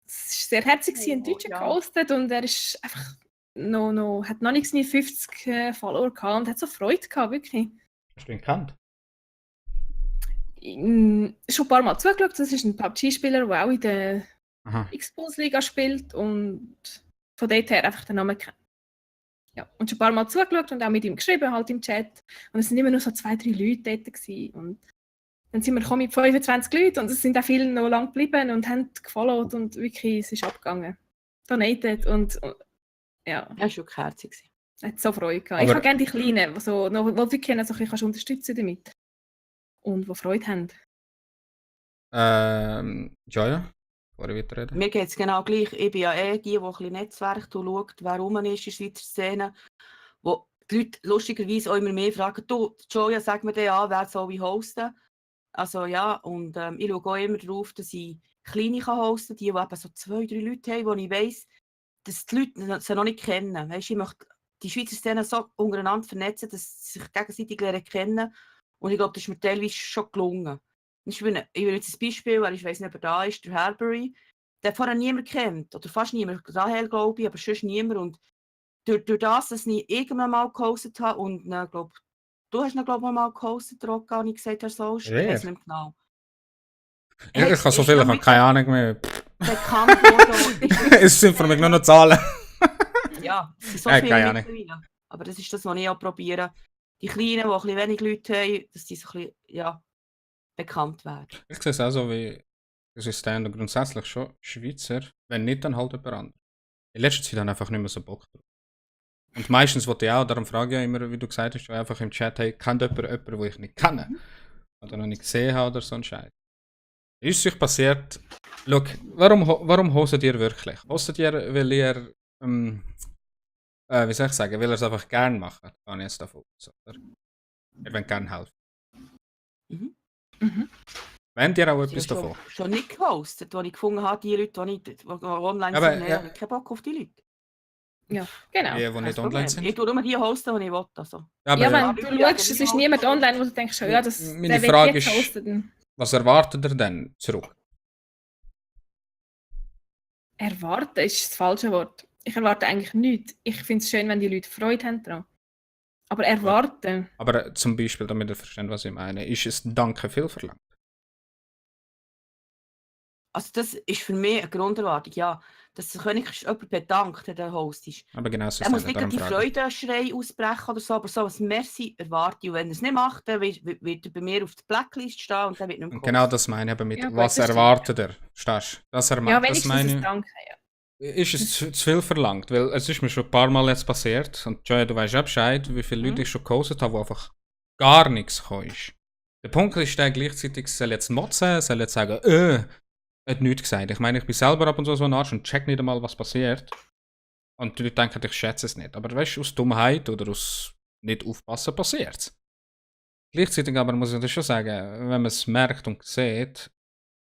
sehr herzig, einen Deutschen ja. gehostet und er ist einfach hat noch nicht seine 50 Follower gehabt und hat so Freude gehabt, wirklich. Hast du ihn gekannt? Schon ein paar Mal zugeschaut, das ist ein PUBG-Spieler, der auch in der Aha. Xbox-Liga spielt und von dort her einfach den Namen kennt. Ja, und schon ein paar Mal zugeschaut und auch mit ihm geschrieben, halt im Chat. Und es sind immer nur so 2-3 Leute dort gewesen. Und dann sind wir gekommen mit 25 Leuten und es sind auch viele noch lang geblieben und haben gefollowt und wirklich, es ist abgegangen. Donated und ja, Er war schon herzig. hat so Freude gehabt. Aber- Ich habe gerne die Kleinen, die so, noch, die wirklich so ein bisschen kannst unterstützen damit. Und die Freude haben. Ja. Vorher weiterreden. Mir geht es genau gleich. Ich bin ja die ein bisschen Netzwerk schaut, wer rum ist in der Schweizer Szene. Wo die Leute lustigerweise auch immer mehr fragen, du, Joya, sag mir den an, wer soll ich hosten? Also ja, und ich schaue auch immer darauf, dass ich Kleine kann hosten kann, die eben so 2-3 Leute haben, wo ich weiss, dass die Leute sie noch nicht kennen. Weißt, ich möchte die Schweizer Szene so untereinander vernetzen, dass sie sich gegenseitig lernen kennen. Und ich glaube, das ist mir teilweise schon gelungen. Ich will jetzt ein Beispiel, weil ich weiss nicht, ob er da ist, der Herbury. Der hat vorher niemand kennt, oder fast niemand. Daher glaube ich, aber sonst niemand. Und durch das, dass ich irgendwann mal gehostet habe und du hast ihn, glaube ich, mal gehostet, Rocca, und ich gesagt habe, so, ich Wer? weiss nicht mehr genau. Ich habe so viel, ich habe keine Ahnung mehr. Bekannt worden. Es sind für mich nur noch Zahlen. Ja, es sind so Keine viele Ahnung. mittlerweile. Aber das ist das, was ich auch probiere. Die Kleinen, die ein bisschen wenig Leute haben, dass die so ein bisschen, ja, bekannt werden. Ich sehe es auch so wie, es ist dann grundsätzlich schon Schweizer, wenn nicht, dann halt jemand anderes. In letzter Zeit habe ich einfach nicht mehr so Bock drauf. Und meistens wollte ich auch, darum frage ich ja immer, wie du gesagt hast, einfach im Chat, hey, kennt jemand, den ich nicht kenne? Oder noch nicht gesehen habe oder so ein Scheiß. Ist es euch passiert, schau, warum hostet ihr wirklich? Hostet ihr, weil ihr, wie soll ich sagen, weil ihr es einfach gerne macht? Kann ich jetzt davon aus, oder? Ihr wollt gerne helfen. Mhm. Mhm. Wollt ihr auch Ich etwas habe davon? schon nicht gehostet, als ich gefunden habe, die Leute, die online Aber, sind, ja. habe ich keinen Bock auf die Leute. Ja, genau. Die nicht Kein online Problem. sind? Ich tue nur die hosten, die ich will. Also. Aber, Ja, ja, wenn Leute, du schaust, die es ist hosten. niemand online, wo du denkst, ja, das, Meine der will Frage jetzt ist- hosten. was erwartet ihr denn zurück? Erwarten ist das falsche Wort. Ich erwarte eigentlich nichts. Ich finde es schön, wenn die Leute Freude haben daran. Aber erwarten, Aber zum Beispiel, damit ihr versteht, was ich meine, ist es Danke viel verlangt? Also das ist für mich eine Grunderwartung, ja. Dass sich wenigstens jemand bedankt, der Host ist. Aber genau so Er muss nicht darum die frage ich. Freudenschrei ausbrechen oder so, aber so ein Merci erwarte ich. Und wenn er es nicht macht, dann wird er bei mir auf der Blacklist stehen und dann wird nicht mehr Und genau das meine ich eben mit, Ja, gut, was das stimmt. erwartet ihr? Verstehst du? Das, ja, das wenigstens meine ein ich. Danke, ja. Ist es zu viel verlangt? Weil es ist mir schon ein paar Mal jetzt passiert. Und Joy, du weißt ja Bescheid, wie viele Leute ich schon gehostet habe, wo einfach gar nichts gekommen ist. Der Punkt ist der gleichzeitig, soll jetzt motzen, soll jetzt sagen, hat nichts gesagt. Ich meine, ich bin selber ab und zu so ein Arsch und check nicht einmal, was passiert. Und die Leute denken, ich schätze es nicht. Aber weißt du, aus Dummheit oder aus nicht aufpassen passiert es. Gleichzeitig aber muss ich das schon sagen, wenn man es merkt und sieht,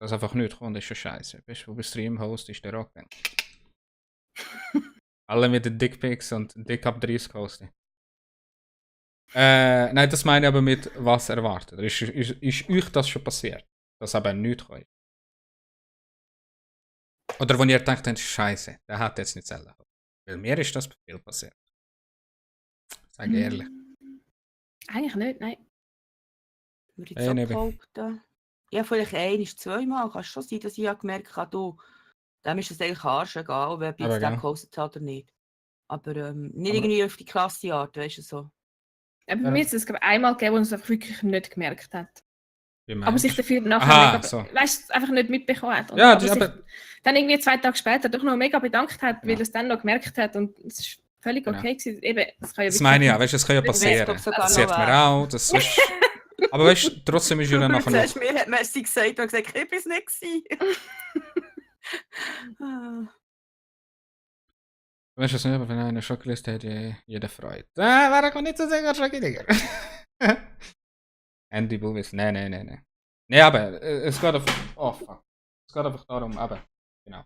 dass einfach nichts kommt, ist schon scheiße. Weißt du, wo bei Stream-Host ist der Rock. Alle mit den Dickpics und dick ab 30 kosten. Nein, das meine ich aber mit was erwartet. Ist euch das schon passiert? Dass aber nichts kommt? Oder wo ihr denkt, Scheiße, der hat jetzt nicht selber. Weil mir ist das viel passiert. Sag ehrlich. Eigentlich nicht, nein. Würde ich jetzt auch Eben. behaupten. Ja, vielleicht zweimal. Kann schon sein, dass ich gemerkt habe, du, dem ist es eigentlich Arsch egal, ob Aber jetzt der gell. gepostet hat oder nicht. Aber nicht Aber- irgendwie auf die klasse Art, weißt du so. Aber bei Ja. mir ist es glaub ich, einmal gegeben, wo man es einfach wirklich nicht gemerkt hat. Wie Aber meinst sich du? dafür nachher Aha, mega, so. weißt, einfach nicht mitbekommen hat. Und Ja, aber sich aber dann irgendwie 2 Tage später doch noch mega bedankt hat, weil Ja. er es dann noch gemerkt hat und es ist völlig Genau. okay gewesen. Eben, das kann ja das meine ich ja, wirklich- weißt du, das kann ja Ich weiss, passieren. glaub, sogar Das noch passiert mir wer. auch. Das ist, aber weißt du, trotzdem ist ja dann nachher Zuerst noch. mir hat Messi gesagt und gesagt, ich bin es nicht gewesen. Ah. Weißt du es nicht, aber wenn einer Schokolade hat, jeder freut. Warum kann nicht so sagen, Schokolade? Andy Bubis. Nein. Nee, aber es geht einfach. Oh fuck. Es geht einfach darum, aber. Genau.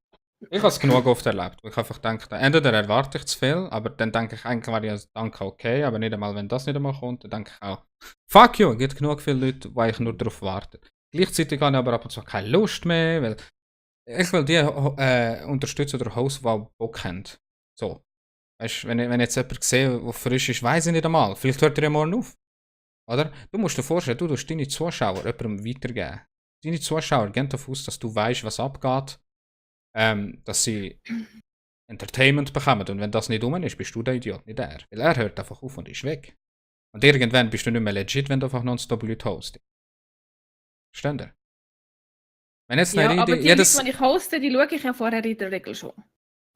Ich habe es genug oft erlebt, wo ich einfach denke, entweder erwarte ich zu viel, aber dann denke ich eigentlich, wäre ja Danke okay, aber nicht einmal, wenn das nicht einmal kommt, dann denke ich auch, fuck you, es gibt genug viele Leute, die ich nur darauf warten. Gleichzeitig habe ich aber ab und zu keine Lust mehr, weil ich will die unterstützen oder Hosts, die auch Bock haben. So. Weißt du, wenn ich jetzt jemanden sehe, der frisch ist, weiß ich nicht einmal. Vielleicht hört er ja morgen auf. Oder? Du musst dir vorstellen, du tust deine Zuschauer jemandem weitergeben. Deine Zuschauer gehen davon aus, dass du weißt, was abgeht. Dass sie Entertainment bekommen. Und wenn das nicht rum ist, bist du der Idiot, nicht er. Weil er hört einfach auf und ist weg. Und irgendwann bist du nicht mehr legit, wenn du einfach nonstop Leute hostest. Versteht ihr? Wenn jetzt Ja, eine aber Idee, die jedes. Leute, die ich hoste, die schaue ich ja vorher in der Regel schon.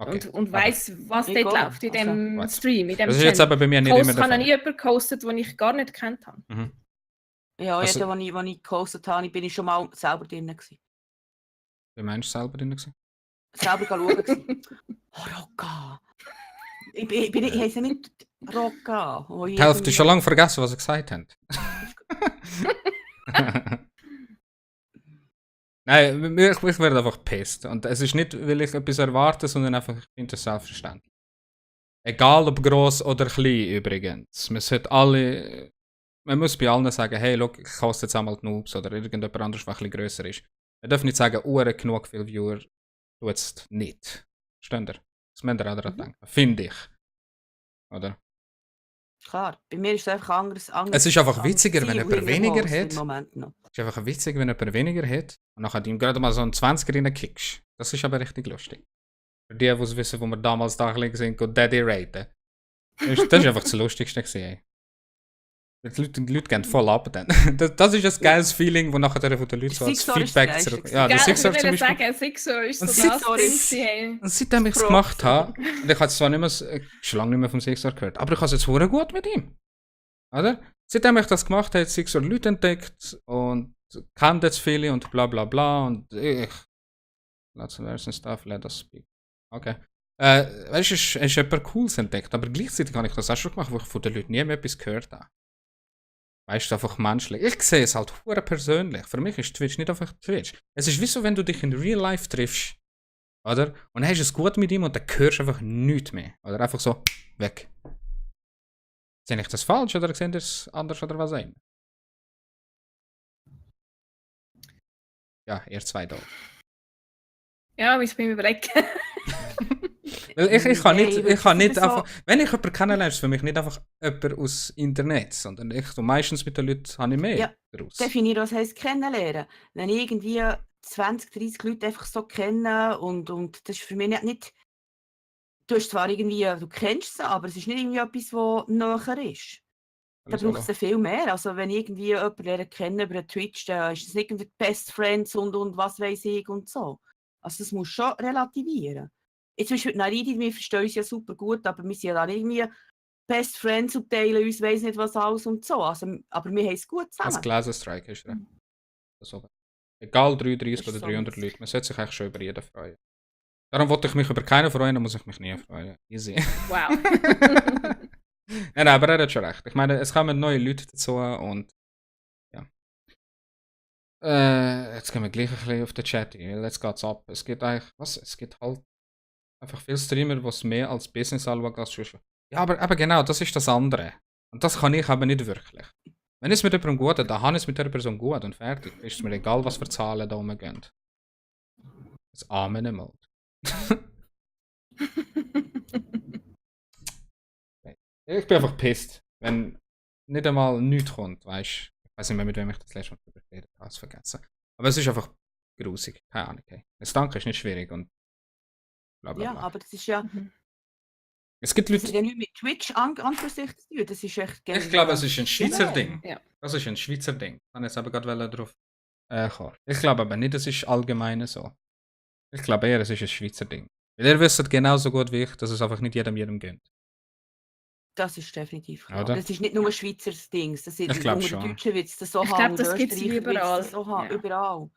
Okay. Und weiss, was Ich dort auch. läuft in dem Gut. Stream, in dem Das ist jetzt aber bei mir nicht immer Host der kann noch Fall. nie jemanden gehostet, den ich gar nicht gekannt habe. Mhm. Ja, Also- jeder, den ich gehostet habe, bin ich schon mal selber drin gewesen. Wie meinst du selber drin gewesen? Selber schauen gewesen. Oh, Rocca. Ich heiße nicht Rocca. Die Hälfte ist schon lange vergessen, was sie gesagt haben. Nein, ich werde einfach pisst. Und es ist nicht, weil ich etwas erwarte, sondern einfach, ich finde es selbstverständlich. Egal ob gross oder klein übrigens. Man muss bei allen sagen, hey, look, ich koste jetzt einmal die Noobs oder irgendjemand anderes, der ein bisschen grösser ist. Man darf nicht sagen, genug viele Viewer tut es nicht. Versteht ihr? Das müsst ihr auch daran denken. Finde ich. Oder? Klar, bei mir ist es einfach anders. Es ist einfach witziger, wenn jemand weniger hat. hat. Im Moment noch. Es ist einfach witzig, wenn jemand weniger hat und nachher ihm gerade mal so einen 20er reinkickst. Das ist aber richtig lustig. Für die, die wissen, wo wir damals da sind, und Daddy raten. Das ist einfach das Lustigste gewesen. Die Leute gehen voll ab dann. Das ist ein geiles Feeling, wo nachher von den Leuten so als Sixor ist Feedback das zurück. Geilste Ja, der Gell, Sixor ich zum würde Beispiel. sagen, Sixor ist so Und das Sixor Ding ist- gewesen, hey. Und seitdem ich es Props. gemacht habe, und ich habe es zwar nicht mehr, schon lange nicht mehr vom Sixor gehört, aber ich habe es jetzt hure gut mit ihm. Oder? Seitdem ich das gemacht habe, hat Sixor Leute entdeckt und kennt jetzt viele und bla bla bla und ich. Let's version stuff, let us speak. Okay. Weißt du, es ist etwas Cooles entdeckt, aber gleichzeitig habe ich das auch schon gemacht, wo ich von den Leuten nie mehr etwas gehört habe. Weißt du, einfach menschlich. Ich sehe es halt hure persönlich. Für mich ist Twitch nicht einfach Twitch. Es ist wie so, wenn du dich in Real Life triffst. Oder? Und dann hast du es gut mit ihm und dann hörst du einfach nichts mehr. Oder einfach so, weg. Sehe ich das falsch oder sehe ich das anders oder was auch immer? Ja, ihr zwei da. Ja, ich bin überlegen. Weil ich kann nicht, Nein, ich kann nicht so- einfach, wenn ich jemanden kennenlerne, ist es für mich nicht einfach jemand aus Internet, sondern ich tu meistens mit den Leuten habe ich mehr Ja, daraus. Definiere, was heisst kennenlernen. Wenn ich irgendwie 20, 30 Leute einfach so kenne und das ist für mich nicht du hast zwar irgendwie, du kennst sie, aber es ist nicht irgendwie etwas, was näher ist. Da Alles braucht es klar. ja viel mehr. Also wenn ich irgendwie jemanden lernen kenne über Twitch, dann ist es irgendwie Best Friends und was weiß ich und so. Also das muss schon relativieren. Jetzt zum Beispiel Naridi, wir verstehen uns ja super gut, aber wir sind ja dann irgendwie Best Friends und teilen uns weiss nicht was alles und so. Also, aber wir haben es gut Als zusammen. Gläserstrike ist er. Das oben. Egal 33 Das oder ist so 300 witzig. Leute, man sollte sich eigentlich schon über jeden freuen. Darum wollte ich mich über keinen freuen, dann muss ich mich nie freuen. Easy. Wow. Nein, aber er hat schon recht. Ich meine, es kommen neue Leute dazu und ja. Jetzt gehen wir gleich ein bisschen auf den Chat ein, weil jetzt geht's ab. Es geht eigentlich, was? Es geht halt einfach viele Streamer, die es mehr als Business anschauen als sonst. Ja, aber eben genau, das ist das andere. Und das kann ich aber nicht wirklich. Wenn ich es mit jemandem gut habe, dann habe ich es mit der Person gut und fertig. Ist es mir egal, was für Zahlen da rumgehen. Das Amen mal. Ich bin einfach pisst, wenn nicht einmal nichts kommt, weißt du. Ich weiß nicht mehr, mit wem ich das letzte Mal darüber geredet habe, es vergessen. Aber es ist einfach grusig, keine Ahnung. Okay. Das Danke ist nicht schwierig und bla bla Ja, bla. aber das ist ja, Es gibt das hat Leute, ja nichts mit Twitch an für sich zu tun. Das ist echt ich glaube, es ist ein Schweizer generell. Ding. Ja. Das ist ein Schweizer Ding. Ich kann jetzt aber gerade drauf kommen. Ich glaube aber nicht, es ist allgemein so. Ich glaube eher, es ist ein Schweizer Ding. Weil ihr wisst genauso gut wie ich, dass es einfach nicht jedem gönnt. Das ist definitiv klar. Oder? Das ist nicht nur ein Schweizer Ding. Das ist Ich glaub unter schon. den Deutschen wird es das so Ich haben. glaube, und das gibt es Österreicher wird's überall. das so haben, Ja. überall.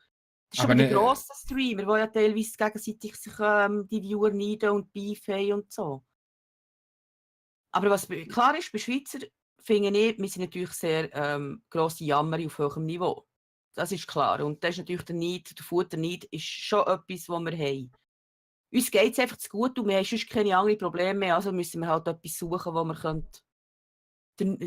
Das ist Aber aber die nicht- grossen Streamer, die ja teilweise gegenseitig sich die Viewer neiden und beefen und so. Aber was klar ist, bei Schweizer finde ich, wir sind natürlich sehr grosse Jammer auf hohem Niveau. Das ist klar. Und das ist natürlich der Neid, der Futterneid ist schon etwas, was wir haben. Uns geht es einfach zu gut und wir haben sonst keine anderen Probleme mehr. Also müssen wir halt etwas suchen, wo wir können.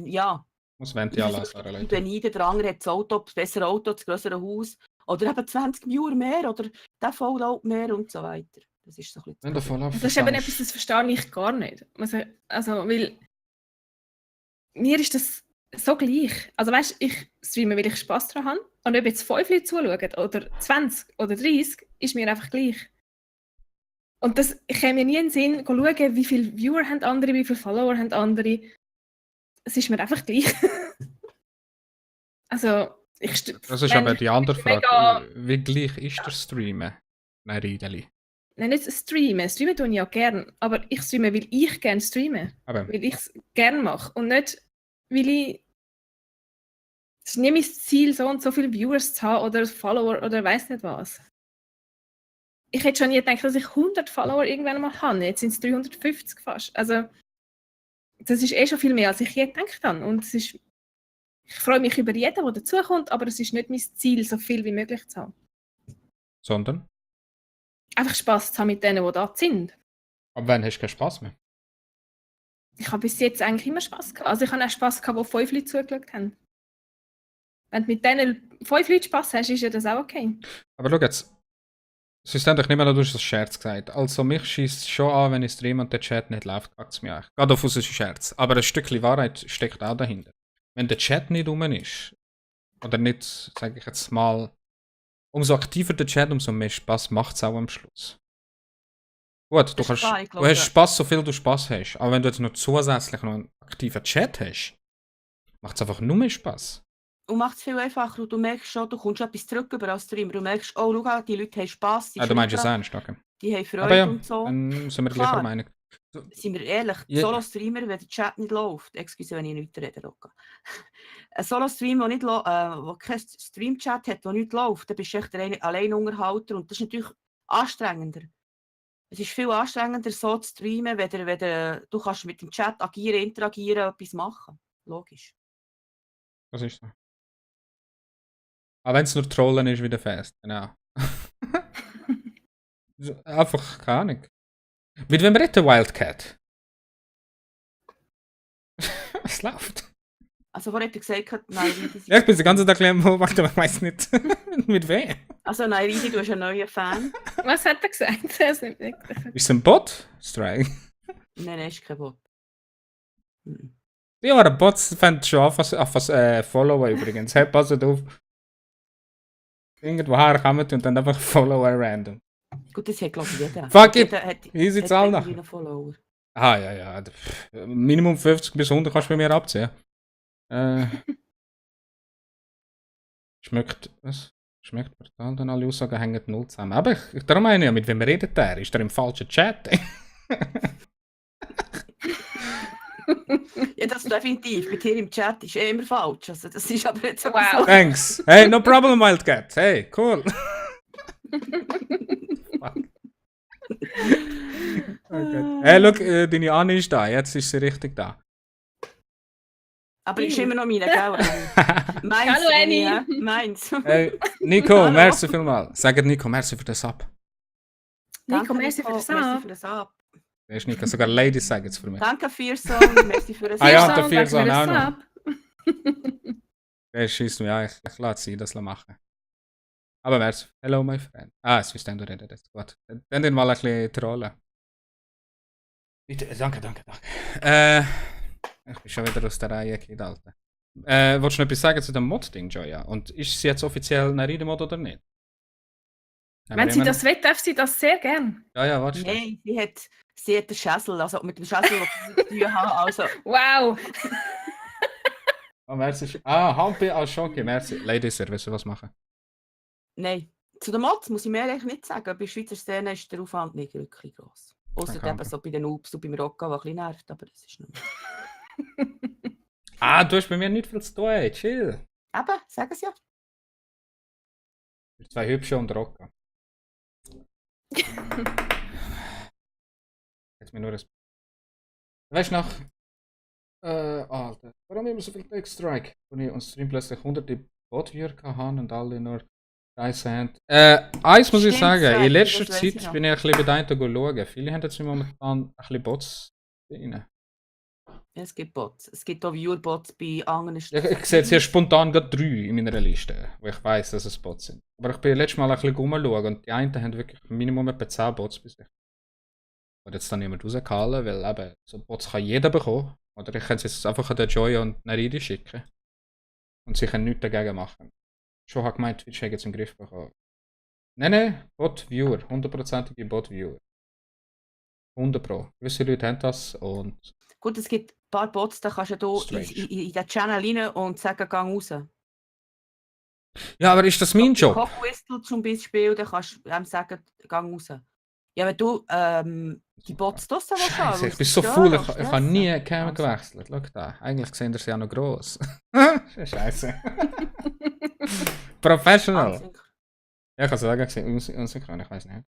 Ja, Muss Venti anlassen, Leute. beneiden. Der andere hat das Auto, das bessere Auto, das größere Haus. Oder eben 20 Viewer mehr oder der Vollload mehr und so weiter. Das ist so ein bisschen Wenn du voll Das ist eben etwas, das verstehe ich gar nicht. Also, weil mir ist das so gleich. Also weißt du, ich streame, weil ich Spass daran habe. Und ob jetzt 5 Leute zuschauen oder 20 oder 30, ist mir einfach gleich. Und das käme mir nie in den Sinn, schauen, wie viele Viewer haben andere, wie viele Follower haben andere. Es ist mir einfach gleich. Also, Das ist aber die andere Frage. Wie gleich ist der Streamen? Nein, Riedeli. Nein, nicht streamen. Streamen tue ich ja gern. Aber ich streame, weil ich gerne streame. Aber Weil ich es gerne mache. Und nicht, weil ich. Es ist nicht mein Ziel, so und so viele Viewers zu haben oder Follower oder weiss nicht was. Ich hätte schon nie gedacht, dass ich 100 Follower irgendwann mal habe. Jetzt sind es 350 fast. Also, das ist eh schon viel mehr, als ich je gedacht habe. Und es ist, ich freue mich über jeden, der dazukommt, aber es ist nicht mein Ziel, so viel wie möglich zu haben. sondern? Einfach Spass zu haben mit denen, die da sind. Ab wann hast du keinen Spass mehr? Ich habe bis jetzt eigentlich immer Spass gehabt. Also ich habe auch Spass gehabt, wo 5 Leute zugeschaut haben. Wenn du mit denen 5 Leuten Spass hast, ist ja das auch okay. Aber schau jetzt. Schlussendlich nicht mehr, du hast das Scherz gesagt. Also mich schießt es schon an, wenn ich streame und der Chat nicht läuft, packt es mich eigentlich. Gerade auf uns ist ein Scherz. Aber ein Stückchen Wahrheit steckt auch dahinter. Wenn der Chat nicht rum ist, oder nicht, sage ich jetzt mal, umso aktiver der Chat, umso mehr Spaß macht es auch am Schluss. Gut, du, Das ist klar, ich du glaube, hast ja. Spaß, so viel du Spaß hast. Aber wenn du jetzt noch zusätzlich noch einen aktiven Chat hast, macht es einfach nur mehr Spaß. Und macht es viel einfacher. Und du merkst schon, du kommst etwas zurück über als Streamer. Du merkst, oh, schau, die Leute haben Spass. Du meinst es ernst, okay. Die haben Freude Aber ja, und so. dann sind wir Klar. gleicher Meinung. Sind wir ehrlich, Ja. Solo-Streamer, wenn der Chat nicht läuft, excuse, wenn ich nicht rede, Roca. Ein Solo-Stream, der kein Stream-Chat hat, der nicht läuft, dann bist du echt der Alleinunterhalter und das ist natürlich anstrengender. Es ist viel anstrengender, so zu streamen, wenn du kannst mit dem Chat agieren, interagieren, etwas machen. Logisch. Das ist so. Aber wenn es nur Trollen ist, wie der Fest, genau. Einfach keine Ahnung. Mit wem redet der Wildcat? Es läuft. Also, vorher hat er gesagt, nein, Ja, ich bin den ganzen Tag beobachtet, aber ich weiß nicht mit wem. also, nein, Ridi, du bist ein neuer Fan. Was hat er gesagt? Er ist nicht wirklich- Ist es ein Bot? Strike. Nein, ist kein Bot. Mhm. Ja, der Bot fängt schon auf was Follower übrigens. Hey, passt auf. Irgendwoher kommen und dann einfach Follower random. Gut, das hat, glaube ich, jeder. Fuck it! Jeder hat Easy Zahl nach. irgendwie einen Follower. Ah, ja. Minimum 50 bis 100 kannst du bei mir abziehen. Schmeckt, was? Schmeckt brutal, dann alle Aussagen hängen null zusammen. Aber darum meine ich ja, mit wem redet der? Ist der im falschen Chat? Ja, das definitiv. Mit dir im Chat ist immer falsch. Also, das ist aber jetzt Wow. Thanks. Hey, no problem, Wildcat. Hey, cool. Fuck. Okay. Hey, look, deine Anne ist da. Jetzt ist sie richtig da. Aber ist immer noch meine, gell? Meins. Hallo, Annie. Ja, meins. Hey, Nico, Hallo. merci vielmals. Sagt Nico, merci für den Sub. Nico, merci für das merci Ab. für das Ab. Der ist nicht, sogar Ladies sagen es für mich. Danke Viersong, merci für das Ah ja, Ab. der Viersong danke für auch das noch. Ab. Der schießt mir an, ich lasse sie das machen. Aber merci. Hello, my friend. Ah, es ist dann du reden, das ist gut. Dann den mal ein bisschen trollen. Bitte, danke. Ich bin schon wieder aus der Reihe gekriegt, Alter. Wolltest du noch etwas sagen zu dem Mod-Ding, Joya? Und ist sie jetzt offiziell eine Reading-Mod oder nicht? Wenn sie das will, darf sie das sehr gern. Ja, warte. Nein, sie hat den Schäsel, also mit dem Schäsel, den sie haben, also Wow. Oh, merci. Ah, Hampi als Schonki, merci. Ladies, willst du was machen? nein. Zu den Mods muss ich mir eigentlich nicht sagen, bei der Schweizer Szene ist der Aufwand nicht wirklich gross. Außer Okay. eben so bei den Noobs und beim Rocca, was ein bisschen nervt, aber das ist nicht. Ah, du hast bei mir nicht viel zu tun, ey. Chill. Eben, sagen sie ja. Zwei hübsche und Rocker. Jetzt mir nur ein. Weißt du noch? Alter, warum immer so viel Take-Strike? Wo ich on Stream plötzlich hunderte Bot-Viewer hatte und alle nur 3 Cent. Eins muss ich Stimmt, sagen, Strike, in letzter das weiss ich Zeit noch. bin ich ein bisschen bedeint schauen. Viele haben jetzt momentan ein bisschen Bots rein. Es gibt Bots. Es gibt auch Viewer-Bots bei anderen Ich sehe jetzt hier spontan gerade 3 in meiner Liste, wo ich weiss, dass es Bots sind. Aber ich bin letztes Mal ein bisschen rumschauen und die einen haben wirklich Minimum etwa 10 Bots bei sich. Und jetzt dann niemand rausgehalten, weil eben so Bots kann jeder bekommen. Oder ich kann es jetzt einfach an den Joy und Neridi schicken. Und sie können nichts dagegen machen. Schon habe gemeint, Twitch hat jetzt im Griff bekommen. Nein, Bot-Viewer. 100%ige Bot-Viewer. 100 Pro. Gewisse Leute haben das und Gut, es gibt ein paar Bots, da kannst du Strange. in den Channel rein und sagen, gang raus. ja, aber ist das mein Job? Cockwhistle zum Beispiel, dann kannst du ihm sagen, gang raus. Ja, wenn du die Bots draussen willst haben, Scheiße, ich weil bin sie so stören faul, oder ich habe stressen. nie Cam Also. gewechselt. Schau da, eigentlich sehen sie ja noch gross. Scheiße. Professional. Also, Ja, ich kann sagen, ich unsynchron, ich weiß nicht.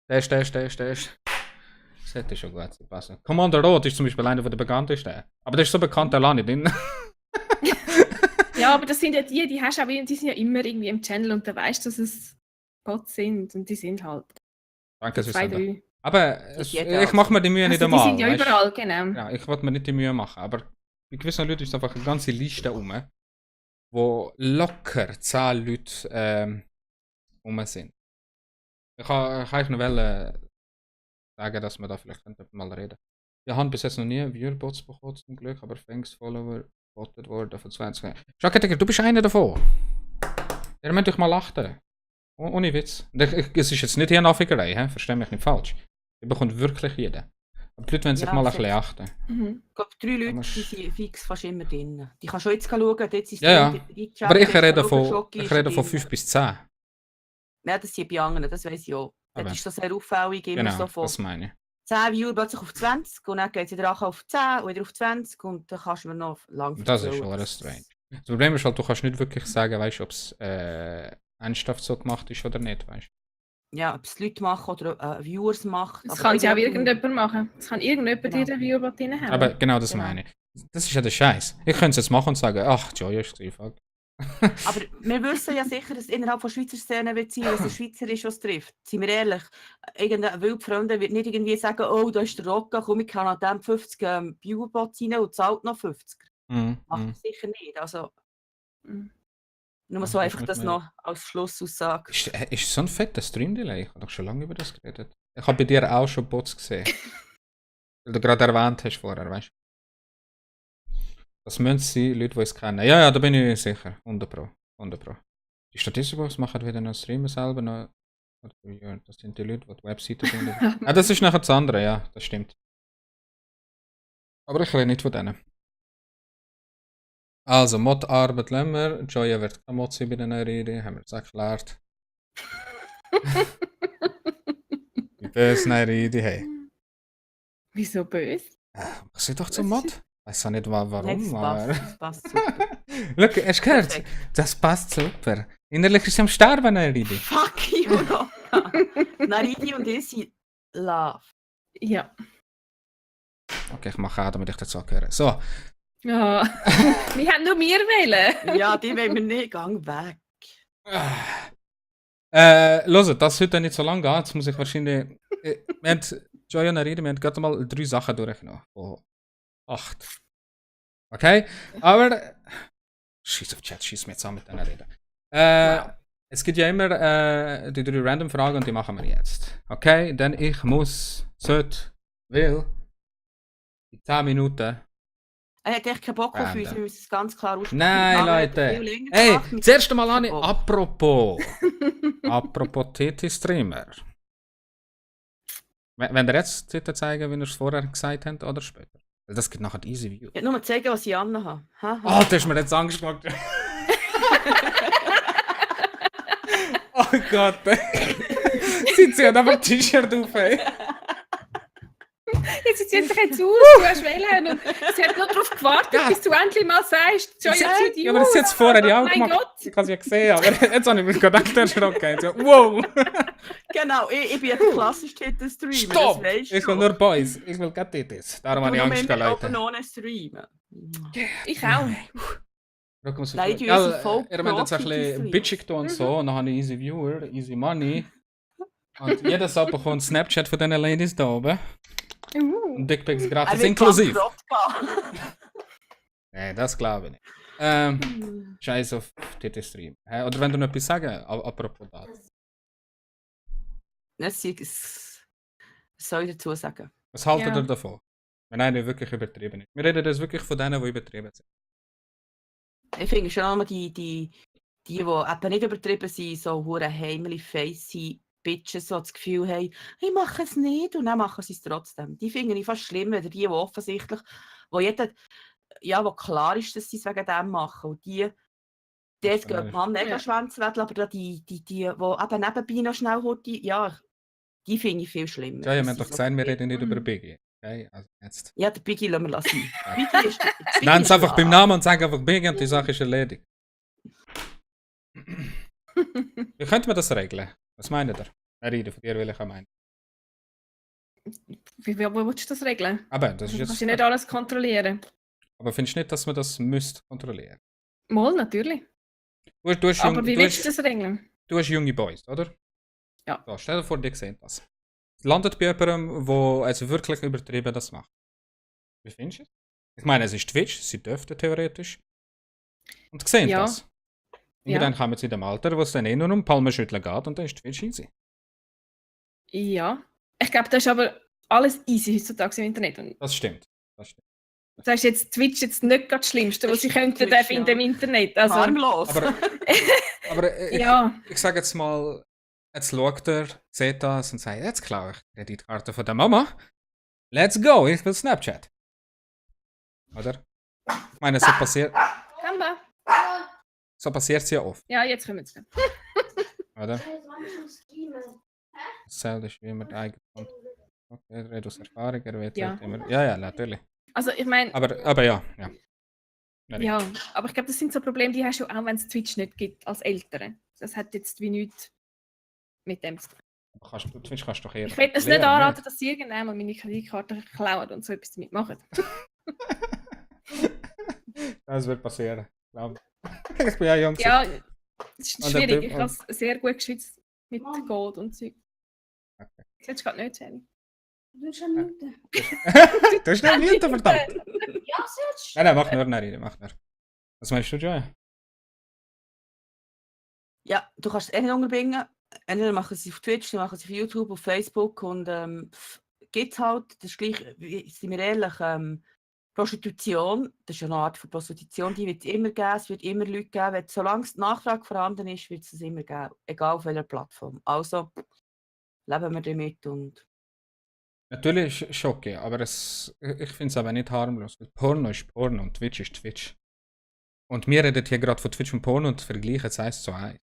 Test. Das hätte schon gut passen. Commander Rot ist zum Beispiel einer der bekanntesten. Aber der ist so bekannt, der lange nicht drin. Ja, aber das sind ja die hast auch, die sind ja immer irgendwie im Channel und da weißt du, dass es Bots sind und die sind halt Danke, 2, Susanne. 3. Aber Ist ich jeder mache mir die Mühe nicht Also, die einmal. sind ja weißt? überall, genau. Ja, ich wollte mir nicht die Mühe machen. Aber bei gewissen Leuten ist einfach eine ganze Liste rum, wo locker 10 Leute rum sind. Ich kann noch sagen, dass wir da vielleicht mal reden. Wir haben bis jetzt noch nie Viewerbots bekommen, zum Glück, aber Fangs-Follower bottet worden von 20. Schau, Digga, du bist einer davon. Der müsst euch mal achten. Ohne Witz. Es ist jetzt nicht hier eine Affiggerei, versteh mich nicht falsch. Die bekommt wirklich jeder. Aber die Leute wollen sich Ja, mal ein so. bisschen achten. Mhm. Ich glaube, 3 Leute musst- die sind fix fast immer drin. Die kannst du jetzt schauen, jetzt ist Ja. die Aber ich Chat, rede jetzt von, Schoki ich ist rede von drin. 5 bis 10. Ja, das sind bei anderen, das weiss ich auch. Aber- Das ist das sehr auffällig, immer Genau, so von das meine ich. 10 Viewer plötzlich auf 20 und dann geht es wieder auf 10 und wieder auf 20 und dann kannst du mir noch lang Das ist erzählen. schon alles strange. Das Problem ist halt, du kannst nicht wirklich sagen, weißt, ob es ernsthaft so gemacht ist oder nicht, weißt. Ja, ob es Leute machen oder Viewers machen. Das aber kann sie auch irgendjemand- irgendjemand machen. Das kann irgendjemand Genau. in der Viewerbot drin haben. Aber genau das Genau. meine ich. Das ist ja der Scheiß. Ich könnte es jetzt machen und sagen, ach, Joy ist es fuck. Aber wir wissen ja sicher, dass innerhalb der Schweizer Szene wird sein, dass ein Schweizer ist, was trifft. Sind wir ehrlich, irgendein Wildfreunde wird nicht irgendwie sagen, oh, da ist der Rocca, komm, ich kann an dem 50 Viewerbots rein und zahlt noch 50. Macht er sicher nicht. Also, Mhm. nur Ja, so das einfach muss das man- noch als Schlussaussage. Ist so ein fetter Stream-Delay? Ich habe doch schon lange über das geredet. Ich habe bei dir auch schon Bots gesehen. Weil du gerade erwähnt hast vorher, weißt du? Das müssen sie Leute, die es kennen. Ja, da bin ich sicher. 100 Pro. Die Statistikbox machen wieder noch Streamer selber noch. Ja, das sind die Leute, die Webseiten finden. Ah, das ist nachher das andere, ja, das stimmt. Aber ich rede nicht von denen. Also, Mod-Arbeit lassen wir. Joya wird keine Mod sein bei den Rede, haben wir jetzt erklärt. Wie böse Rede, hey. Wieso böse? Mach sie doch Was zum ist Mod. Weiß auch nicht warum, Nein, aber. das passt super. Schau, hast du gehört? Perfekt. Das passt super. Innerlich ist sie am Sterben, Rede. Fuck you, Rocca. Naridi und ich sind love. Ja. Okay, ich mache auch, damit ich das auch höre. So. Ja. Wir haben nur wir wählen. Ja, die wollen wir nicht, gang weg. Hört, das heute nicht so lange geht, jetzt muss ich wahrscheinlich... wir haben, Joy und Arida, wir haben gerade mal 3 Sachen durchgenommen. Oh, 8. Okay? Aber... Scheiß auf Chat, schieß mir jetzt an mit denen Reden. Es gibt ja immer die 3 Random-Fragen und die machen wir jetzt. Okay? Denn ich will... in 10 Minuten... Er hat echt keinen Bock auf uns, wir müssen es ganz klar aussprechen. Nein, Aber er hat Leute. viel länger Hey, gemacht mit- zuerst einmal an. Bock. Apropos TT-Streamer. Wenn ihr jetzt zeigen, wie ihr es vorher gesagt habt oder später? Das gibt nachher easy view. Ich will nur zeigen, was ich anhabe. Oh, das ist mir jetzt Angst gemacht. Oh Gott. Sie ziehen einfach T-Shirt auf, ey. Jetzt sieht sich jetzt aus, du hast wählen und sie hat nur darauf gewartet, Ja. bis du endlich mal sagst, Joy, jetzt sieht die Ja, aber das aus. hat jetzt vorher ja auch Mein gemacht. Gott. Ich habe es ja gesehen, aber jetzt habe ich mich gedacht, erschrocken. So, wow. Genau, ich bin ja der klassische Titelstreamer. Stopp! Das weisst Ich will du. nur Boys. Ich will keine TTs. Darum habe ich Angst, Leute. Leute. Ohne streamen. Ich auch. Nein, die unsere Folge ihr habt jetzt ein bisschen Profis. bitchig getan und so, und dann habe ich easy Viewer, easy Money. Und jedes Mal bekommt Snapchat von diesen Ladies da oben. Und Dickpics gratis inklusiv. Nein, das glaube ich nicht. Scheiß auf TT-Stream. Oder wenn du noch etwas sagen, apropos das. Was soll ich dazu sagen? Was haltet Ja. ihr davon? Wenn einer wirklich übertrieben ist. Wir reden das wirklich von denen, die übertrieben sind. Ich finde schon einmal die eben nicht übertrieben sind, so hure heimlich facey Bitches, so das Gefühl haben, ich mache es nicht und dann machen sie es trotzdem. Die finde ich fast schlimmer, als die offensichtlich, wo jeder, ja, wo klar ist, dass sie es wegen dem machen. Und die geht man mega Ja. Schwänzwedel, aber die eben nebenbei noch schnell Horti, ja, die finde ich viel schlimmer. Ja, ihr Das habt doch sind gesagt, wir reden nicht über Mhm. Biggie. Okay, also jetzt. Ja, den Biggie lassen wir lassen. Biggie ist... Biggie Nenn es ist einfach klar. beim Namen und sag einfach Biggie und die Sache ist erledigt. Wie könnte man das regeln? Was meint ihr? Rede, von dir will ich auch meinen. Wie willst du das regeln? Aber das Du ist kannst jetzt. ja nicht alles kontrollieren. Aber findest du nicht, dass man das müsste kontrollieren? Mal, natürlich. Du hast, Aber wie willst du das regeln? du hast junge Boys, oder? Ja. So, stell dir vor, die sehen das. Es landet bei jemandem, der also wirklich übertrieben das macht. Wie findest du es? Ich meine, es ist Twitch, sie dürften theoretisch. Und sehen Ja. das. Und Ja. dann kommen sie in dem Alter, wo es dann eh nur um Palmenschütteln geht und dann ist Twitch easy. Ja. Ich glaube, das ist aber alles easy heutzutage im Internet. Und Das stimmt. Das stimmt. das ist jetzt Twitch jetzt nicht gerade das Schlimmste, was sie könnten Twitch, finden im Internet. Also, Harmlos. Aber ja. ich sage jetzt mal, jetzt schaut er, sieht das und sagt, jetzt klaue ich die Kreditkarte von der Mama. Let's go, ich will Snapchat. Oder? Ich meine, so passiert es ja oft, Ja, jetzt kommen sie. oder? Das zählt ist wie immer eigen. Okay, er redet aus Erfahrung, er wird Ja. halt immer. Ja, natürlich. Also ich meine, Aber ja. ja, aber ich glaube, das sind so Probleme, die hast du auch, wenn es Twitch nicht gibt, als Eltern. Das hat jetzt wie nichts mit dem zu tun. Twitch kannst du doch eher. Ich will es nicht lernen, anraten, dass sie irgendjemand meine Kreditkarte klauen und so etwas damit machen. Das wird passieren. Glaub. Ich bin ja jung. Ja, es ist Und der schwierig. Typ- Ich habe es sehr gut geschützt mit Gold und so. Okay. Ich hätte es gerade nicht sehen. Du bist schon müde. Du hast nicht Mute, verdammt. Ja, selbst. Nein, mach nur, nein, mach nur. Was meinst du, Joy? Ja, du kannst es eh nicht unterbringen. Entweder machen sie auf Twitch, dann machen sie auf YouTube, auf Facebook und gibt es halt, das ist gleich, sind wir ehrlich, Prostitution, das ist ja eine Art von Prostitution, die wird es immer geben, es wird immer Leute geben, solange die Nachfrage vorhanden ist, wird es es immer geben, egal auf welcher Plattform. Also leben wir damit und... Natürlich ist es okay, aber ich finde es aber nicht harmlos. Porno ist Porno und Twitch ist Twitch. Und wir reden hier gerade von Twitch und Porno und vergleichen es 1 zu 1.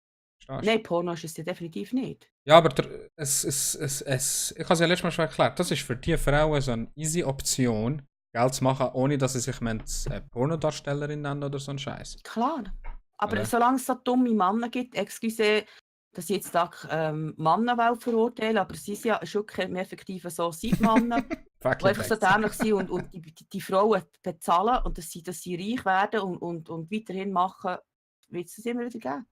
Verstehst du? Nein, Porno ist es ja definitiv nicht. Ja, aber ich habe es ja letztes Mal schon erklärt, das ist für die Frauen so eine easy Option, Geld zu machen, ohne dass sie sich Pornodarstellerin nennen oder so ein Scheiß. Klar. Aber Oder? solange es so dumme Männer gibt, excuse, dass ich jetzt da Männer verurteilen, aber sie sind ja schon keine effektiv so sind Männer, die einfach so dämlich sind und die Frauen bezahlen und dass sie reich werden und weiterhin machen, wird es immer wieder geben.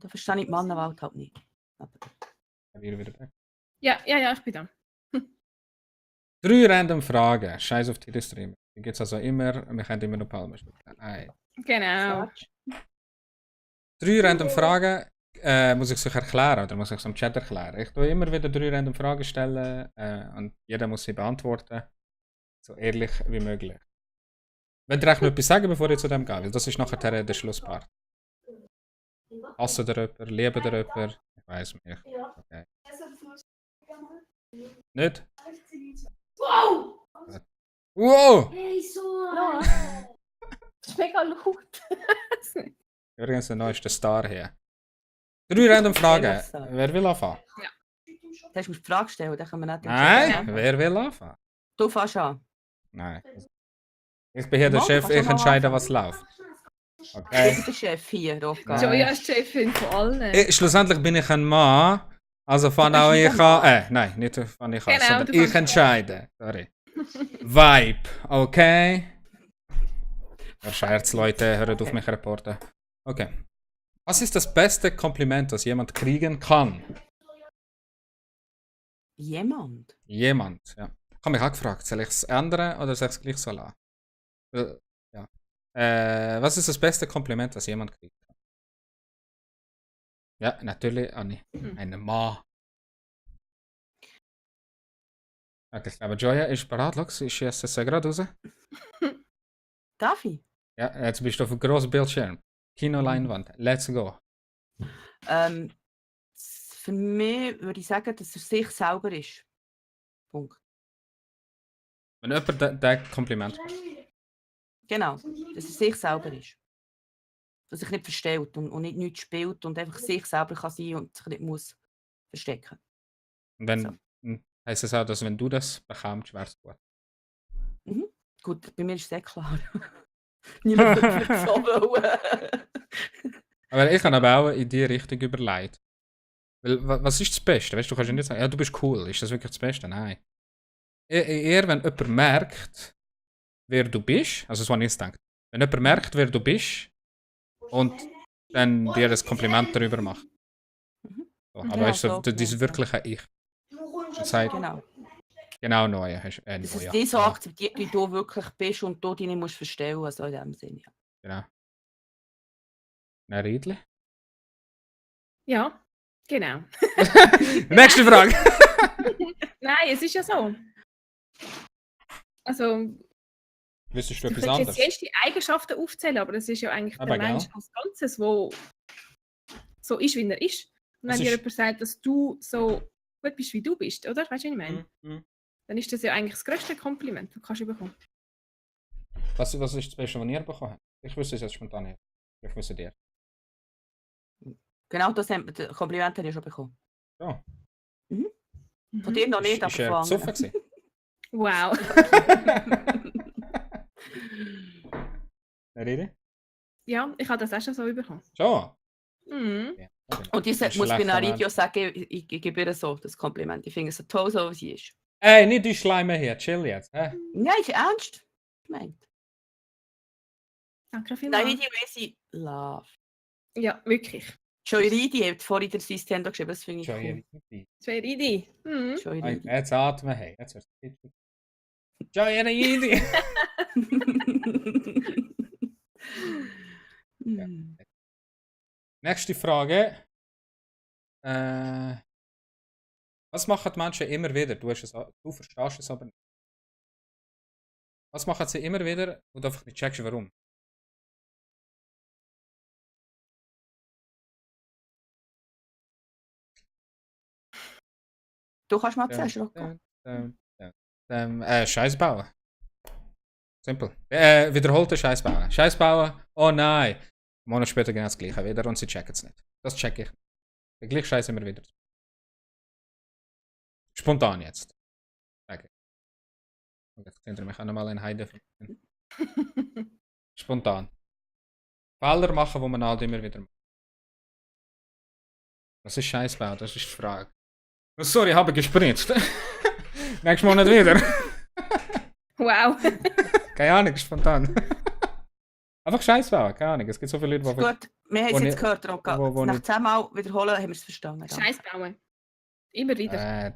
Da verstehe ich die Männerwelt halt nicht. Wir wieder weg. Ja, ich bin da. 3 random Fragen. Scheiß auf die Streamer. Die gibt es also immer. Wir können immer noch Palmen spielen. Genau. 3 random Fragen. Muss ich sich erklären oder muss ich es am Chat erklären? Ich tue immer wieder 3 random Fragen stellen und jeder muss sie beantworten. So ehrlich wie möglich. Wollt ihr euch noch etwas sagen, bevor ich zu dem gehe? Weil das ist nachher der Schlusspart. Hassen ihr jemanden? Lieben ihr jemanden? Ich weiss nicht. Okay. Nicht? Wow! Wow! Hey, so! Das ist mega laut. Übrigens der neueste Star hier. 3 random Fragen. Wer will anfangen? Du hast mir die Frage gestellt, dann können wir nicht Nein, wer will anfangen? Du fängst an. Nein. Ich bin hier der Mann, Chef, kannst du ich mal entscheide, anfangen? was läuft. Ich Okay. bin der Chef hier, Rocca. Nein. Joya ist Chefin von allen. Schlussendlich bin ich ein Mann, also fange Du auch bist ich nicht ein an. Nein, nicht fange ich an, Genau, sondern du ich fängst an. entscheide. Sorry. Vibe, okay? Der Scherz, Leute, hört auf mich reporten. Okay. Was ist das beste Kompliment, das jemand kriegen kann? Jemand? Jemand, ja. Ich habe mich auch gefragt, soll ich es ändern oder soll ich es gleich so lassen? Ja. Was ist das beste Kompliment, das jemand kriegt? Ja, natürlich Anni. Ein Mann. Okay, ich glaube, Joya ist bereit. Schau, sie schießt es gerade raus. Darf ich? Ja, jetzt bist du auf einem grossen Bildschirm. Kinoleinwand. Let's go. Für mich würde ich sagen, dass er sich selber ist. Punkt. Wenn jemand das Kompliment macht. Genau, dass er sich selber ist. Dass er sich nicht verstellt und nicht nichts spielt und einfach sich selber kann sein und sich nicht muss verstecken. Und wenn, heisst es auch, dass wenn du das bekommst, wäre es gut. Gut, bei mir ist es sehr klar. Niemand wird es so wollen. Aber ich habe aber auch in die Richtung überlegt. Weil, was ist das Beste? Weißt du, kannst ja nicht sagen, ja, du bist cool. Ist das wirklich das Beste? Nein. Eher, wenn jemand merkt, wer du bist, also so habe ich es gedacht. Wenn jemand merkt, wer du bist und dann dir das Kompliment darüber macht. So, aber Genau, weißt du, so das ist gemeint, wirklich ein Ich. Das sagt, genau. neu. Dass es Neuja. dich so akzeptiert, wie du wirklich bist und du dich nicht musst verstellen. Also in dem Sinne. Ja. Genau. Ein Riedli? Ja, genau. Nächste Frage! Nein, es ist ja so. Also, Wüsstest du du etwas kannst jetzt anderes? erst die Eigenschaften aufzählen, aber das ist ja eigentlich Aber der Mensch gell? als Ganzes, wo so ist, wie er ist. Und Das wenn dir ist- jemand sagt, dass du so gut bist, wie du bist, oder? Weißt du, was ich meine? Mhm. Dann ist das ja eigentlich das grösste Kompliment, das du kannst bekommen. Was ist das Beste, was ihr bekommen habt? Ich wüsste es jetzt spontan nicht. Ich wüsste dir. Genau das Kompliment habe ich schon bekommen. Ja. Von dir noch nicht, aber Ist er von besoffen anderen. gewesen? Wow. Eine Rede? Ja, ich habe das auch schon so bekommen. Schon? Mhm. Ja. Okay. Und ich Das ist muss bei schlechter einer Video Mensch. sagen, ich gebe ihr so das Kompliment. Ich finde es so toll, so wie sie ist. Ey, nicht die Schleime hier, chill jetzt. Nein, ist ernst gemeint. Danke Nein, vielmals. Video ist sie love. Ja, wirklich. Joyridi hat vorhin der Nintendo geschrieben, das finde ich Schon cool. hier. Zwei Ridi. Mhm. Joyridi. Jetzt atmen, hey. Jetzt wird's kitschig. Schon hier Idee. Nächste Frage. Was machen die Menschen immer wieder? Du verstehst es aber nicht. Was machen sie immer wieder und du einfach nicht checkst, warum? Du kannst mal zuerst, Rocco. Scheiß bauen. Simpel. Wiederholte Scheiß bauen. Scheiß bauen. Oh nein. Einen Monat später genau das gleiche wieder und sie checken es nicht. Das check ich. Der gleiche Scheiß immer wieder. Spontan jetzt. Sag ich. Und jetzt könnt ihr mich auch nochmal in Heide finden. Spontan. Fehler machen, wo man halt immer wieder macht. Was ist Scheiß bauen? Das ist die Frage. Oh, sorry, habe gespritzt. Nächstes Monat wieder. Wow. Keine Ahnung, spontan. Einfach Scheiß bauen, keine Ahnung. Es gibt so viele Leute, die Gut, wir haben es wo jetzt ich- gehört, Roka. wo Nach nicht- 10 Mal wiederholen haben wir es verstanden. Danke. Scheiß bauen. Immer wieder.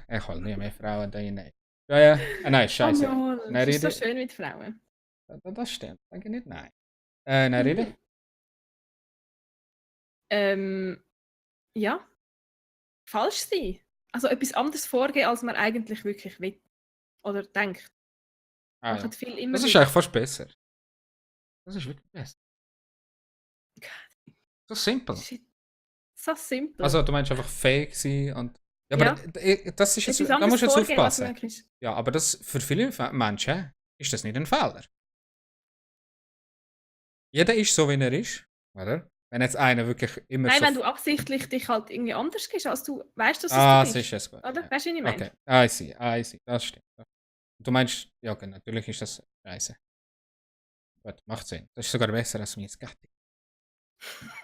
Ich will nie mehr Frauen da rein. Ja. Nein, scheiße. Oh, Nein, das ist so Rede. schön mit Frauen. Das stimmt. Sag ich nicht nein. Nein, Rede. Ja. Falsch sein. Also etwas anderes vorgehen, als man eigentlich wirklich will. Oder denkt. Ah, Man ja. hat viel immer Das ist wieder. eigentlich fast besser. Das ist wirklich besser. So simpel. Shit. So simpel. Also, du meinst einfach fake sein und. Ja, Ja. aber das ist jetzt. etwas Da anderes musst du jetzt vorgehen, als aufpassen. möglich ist. Ja, aber das für viele Menschen ist das nicht ein Fehler. Jeder ist so, wie er ist, oder? Wenn jetzt einer wirklich immer Nein, so. wenn du absichtlich dich halt irgendwie anders gehst, als du weißt, dass Das es du ist bist. es gut. Oder? Ja. Weißt du, wie ich meine? Okay, I see, das stimmt. Du meinst, ja, okay, natürlich ist das scheiße. Gut, macht Sinn. Das ist sogar besser als mein Gatti.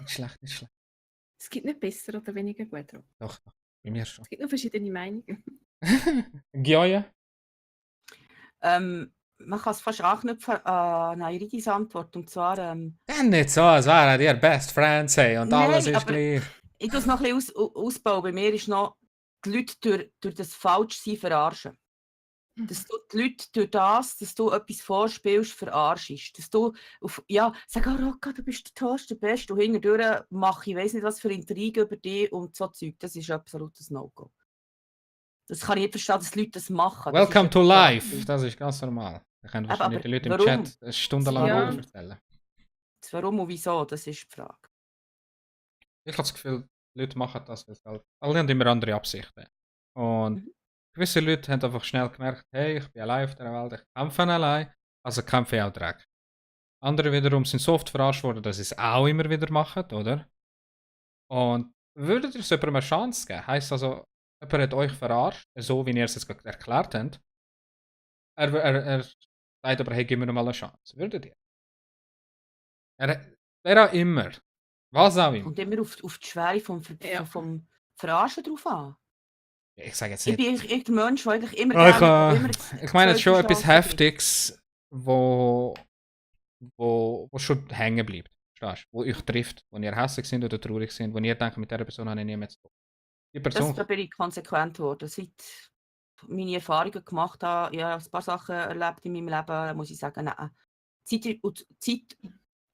Nicht schlecht, nicht schlecht. Es gibt nicht besser oder weniger gut. Rob. Doch, bei mir schon. Es gibt nur verschiedene Meinungen. Gioia? Man kann es fast anknüpfen an Nairidis Antwort. Und zwar, Dann nicht so, als wären die Best Friends hey, und Nein, alles ist aber- gleich. ich tue es noch ein bisschen ausbauen. Bei mir ist noch die Leute durch das Falschsein verarschen. Dass du die Leute durch das, dass du etwas vorspielst, verarschst. Dass du sag, oh Rocca, du bist der Tollste, der Beste. Und hintendurch mache ich weiss nicht was für Intrigen über dich und so Zeug. Das ist absolut ein No-Go. Das kann ich nicht verstehen, dass die Leute das machen. Das ist Welcome to etwas life. anderes. Das ist ganz normal. Da können Aber wahrscheinlich die Leute im warum? Chat stundenlang Ja. darüber erzählen. Das Warum und wieso, das ist die Frage. Ich habe das Gefühl, die Leute machen das, weil sie halt, alle haben immer andere Absichten. Und gewisse Leute haben einfach schnell gemerkt, hey, ich bin allein auf der Welt, ich kämpfe allein, also kämpfe ich auch Dreck. Andere wiederum sind so oft verarscht worden, dass sie es auch immer wieder machen, oder? Und würdet ihr es jemandem eine Chance geben? Heisst also, jemand hat euch verarscht, so wie ihr es jetzt gerade erklärt habt. Er sagt aber, hey, gib mir noch mal eine Chance. Würdet ihr? Wer auch immer. Was auch immer. Kommt immer auf die Schwere vom Verarschen drauf an. Ich sage jetzt Ich nicht. bin der Mensch, der eigentlich immer Ich, gerne- immer ich meine jetzt schon zweite etwas Chance gibt. Heftiges, wo schon hängen bleibt. Verstehst du? Wo euch trifft, wo ihr hässlich sind oder traurig sind, wo ihr denkt, mit dieser Person habe ich nie mehr zu tun. Die Person. Da bin ich konsequent geworden. Seit ich meine Erfahrungen gemacht habe, ja, ein paar Sachen erlebt in meinem Leben, muss ich sagen, nein. Die Zeit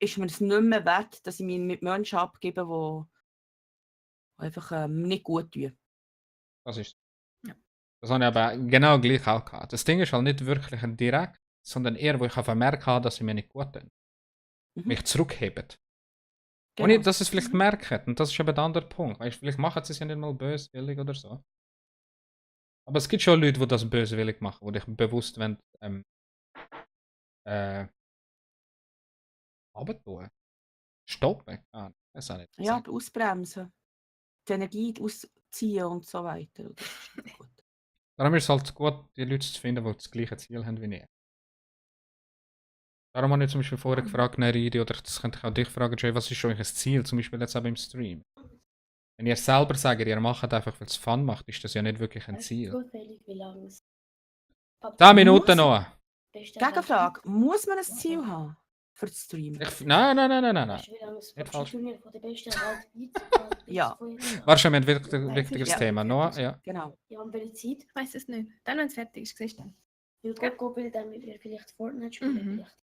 ist mir es nicht mehr wert, dass ich mich mit Menschen abgebe, die einfach nicht gut tun. Das ist. Ja. Das habe ich aber genau gleich auch gehabt. Das Ding ist halt nicht wirklich ein direkt, sondern eher, wo ich vermerkt habe, dass sie mir nicht gut tun. Mhm. Mich zurückheben. Genau. Ohne, dass sie es vielleicht merken. Und das ist eben der andere Punkt. Weißt, vielleicht machen sie es ja nicht mal böswillig oder so. Aber es gibt schon Leute, die das böswillig machen, die dich bewusst wollen, runtertun. Stoppen. Das auch nicht. Ja, aber ausbremsen. Die Energie ausziehen und so weiter. Das ist nicht gut. Darum ist es halt gut, die Leute zu finden, die das gleiche Ziel haben wie ihr. Darum habe ich zum Beispiel vorher gefragt, Neridi, oder das könnte ich auch dich fragen, Jay, was ist euch ein Ziel, zum Beispiel jetzt auch im Stream? Wenn ihr selber sagt, ihr macht einfach, weil es Fun macht, ist das ja nicht wirklich ein Ziel. Zufällig, wie lange es. 10 Minuten Muss- noch. Gegenfrage, muss man ein Ziel haben für das Streamen? Nein. Weißt du, wie lange es Nicht falsch. Turnier von der besten Welt gibt? Ja. Wahrscheinlich ein wichtiges Ja. Thema. Noah, ja. Genau. Ja, und welche Zeit? Ich weiß es nicht. Dann, wenn es fertig ist, siehst du dann. Weil Gogo will dann mit mir vielleicht Fortnite spielen. Mhm. Vielleicht.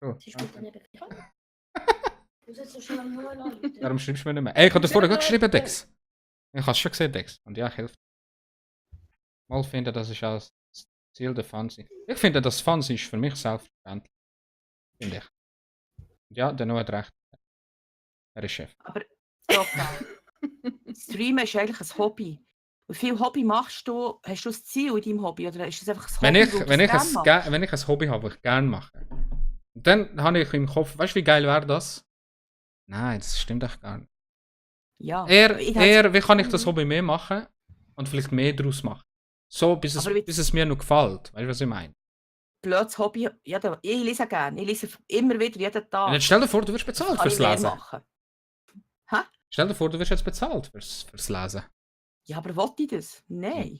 Gut. Sie spielt dann eben FIFA. Du sollst so schnell nur Leute. Darum schreibst du mir nicht mehr. Ey, ich habe das vorher gerade geschrieben, Dex. Ich habe es schon gesehen, Dex. Und ja, ich helfe. Mal finden, das ist als Ziel der Fancy. Ich finde, das Fancy ist für mich selbstverständlich. Finde ich. Und ja, der Noah hat recht. Er ist Chef. Aber Roka, Streamen ist eigentlich ein Hobby. Wie viel Hobby machst du? Hast du ein Ziel in deinem Hobby? Oder ist es einfach ein Hobby, Wenn ich, weil du wenn, es ich gerne ein, machst? wenn ich ein Hobby habe, das ich gerne mache, dann habe ich im Kopf, weißt du, wie geil wäre das? Nein, das stimmt echt gar nicht. Ja. Eher, Ich wie kann ich das Hobby mehr machen und vielleicht mehr daraus machen? So, bis Aber wie- es mir noch gefällt. Weißt du, was ich meine? Blödes Hobby. Ja, ich lese gerne. Ich lese immer wieder, jeden Und Tag. jetzt stell dir vor, du wirst bezahlt Kann ich fürs mehr Lesen. machen. Stell dir vor, du wirst jetzt bezahlt fürs Lesen. Ja, aber wollte ich das? Nein.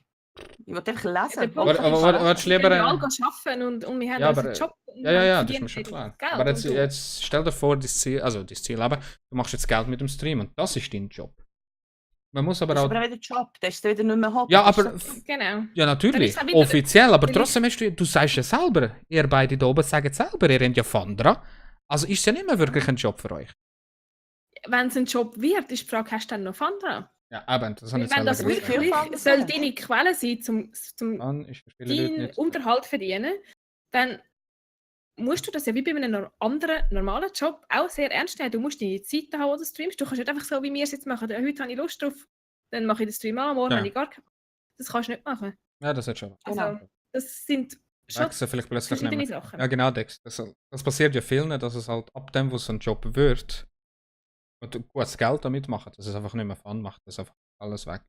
Ich will einfach lesen. Aber- willst du lieber... Wir alle arbeiten und wir haben Ja, unseren aber- Job. Und Ja, das verdienen ist mir schon klar. Geld Aber und du. jetzt stell dir vor, dein Ziel eben, du machst jetzt Geld mit dem Stream und das ist dein Job. Man muss aber Das ist auch... aber auch wieder Job, das ist wieder nicht mehr Hobby. Ja, das ist aber... so- Genau. Ja, Dann natürlich, ist es auch wieder- offiziell, aber Vielleicht- trotzdem hast du sagst ja selber, ihr beide da oben sagen selber, ihr habt ja Fandra. Also ist es ja nicht mehr wirklich ein Job für euch. Wenn es ein Job wird, ist die Frage, hast du dann noch Fandra? Ja, eben, das habe ich Wenn das selber wirklich- wirklich Fandra soll sein. deine Quelle sein, zum Dann ist für viele Leute deinen nicht. Unterhalt verdienen, dann musst du das ja wie bei einem anderen normalen Job auch sehr ernst nehmen. Du musst deine Zeit haben, wo du streamst. Du kannst nicht einfach so, wie wir es jetzt machen. Heute habe ich Lust drauf, dann mache ich den Stream an, morgen Ja. habe ich gar keinen. Das kannst du nicht machen. Ja, das hat schon. Also, Genau. das sind schon Wechseln vielleicht plötzlich nicht verschiedene mehr. Sachen. Ja, genau, Dex. Das passiert ja vielen, dass es halt ab dem, wo es ein Job wird, und du gutes Geld damit machen, dass es einfach nicht mehr Fun macht, das ist einfach alles weg.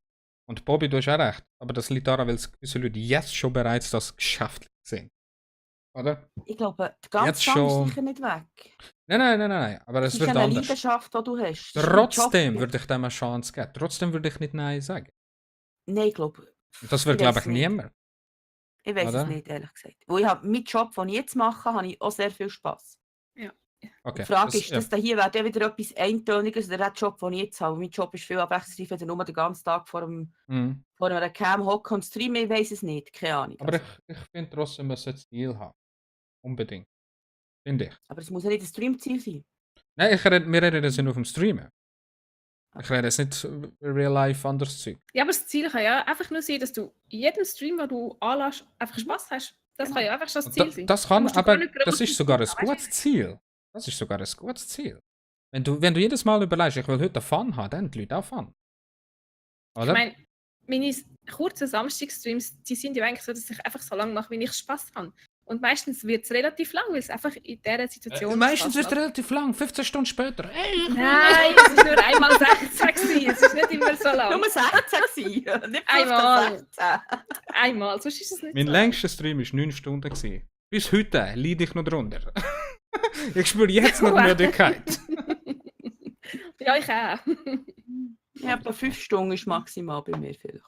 Und Bobby, du hast auch recht. Aber das liegt daran, weil es gewisse Leute jetzt schon bereits das geschäftlich sehen. Oder? Ich glaube, der ganze Jetzt Fang schon- ist sicher nicht weg. Nein. Aber Es es ist wird eine anders. Leidenschaft, die du hast. Das ist Trotzdem ein Job. würde ich dem eine Chance geben. Trotzdem würde ich nicht Nein sagen. Nein, ich glaube, Und das wird, Ich glaube weiss ich, nicht. niemand. ich weiß Oder? es nicht, ehrlich gesagt. Wo ich habe meinen Job, den ich jetzt mache, habe ich auch sehr viel Spass. Okay. Die Frage ist, ja. dass da hier wäre ja wieder etwas Eintöniges oder der Job, den ich jetzt habe. Mein Job ist viel abwechslungsreicher, wenn ich nur den ganzen Tag vor Mhm. einer Cam hocken und streamen. Ich weiß es nicht, keine Ahnung. Aber ich finde trotzdem, man sollte Stil haben. Unbedingt. Finde ich. Aber es muss ja nicht ein Streamziel sein. Nein, wir reden jetzt nicht auf dem Streamen. Ich rede jetzt nicht real life anderes Zeug. Ja, aber das Ziel kann ja einfach nur sein, dass du in jedem Stream, den du anlässt, einfach Spaß hast. Das Genau. kann ja einfach schon das Und Ziel sein. das kann, musst du gar aber nicht das ist sogar ein groß sein, gutes Ziel. Das ist sogar ein gutes Ziel. Wenn du jedes Mal überlegst, ich will heute Fun haben, dann haben die Leute auch Fun. Ich Oder? meine, meine kurzen Samstagsstreams, die sind ja eigentlich so, dass ich einfach so lange mache, wie ich Spaß habe. Und meistens wird es relativ lang, weil es einfach in dieser Situation. Meistens Spaß ist es relativ lang, 15 Stunden später. Nein, es ist nur einmal 16 gewesen. Es ist nicht immer so lang. Nur 16 gewesen, nicht 15, Einmal. 16. Einmal, sonst ist es nicht Mein so. längster Stream war 9 Stunden. Gewesen. Bis heute leide ich noch drunter. Ich spüre jetzt noch die Müdigkeit. Ja, ich auch. Ja, etwa 5 Stunden ist maximal bei mir vielleicht.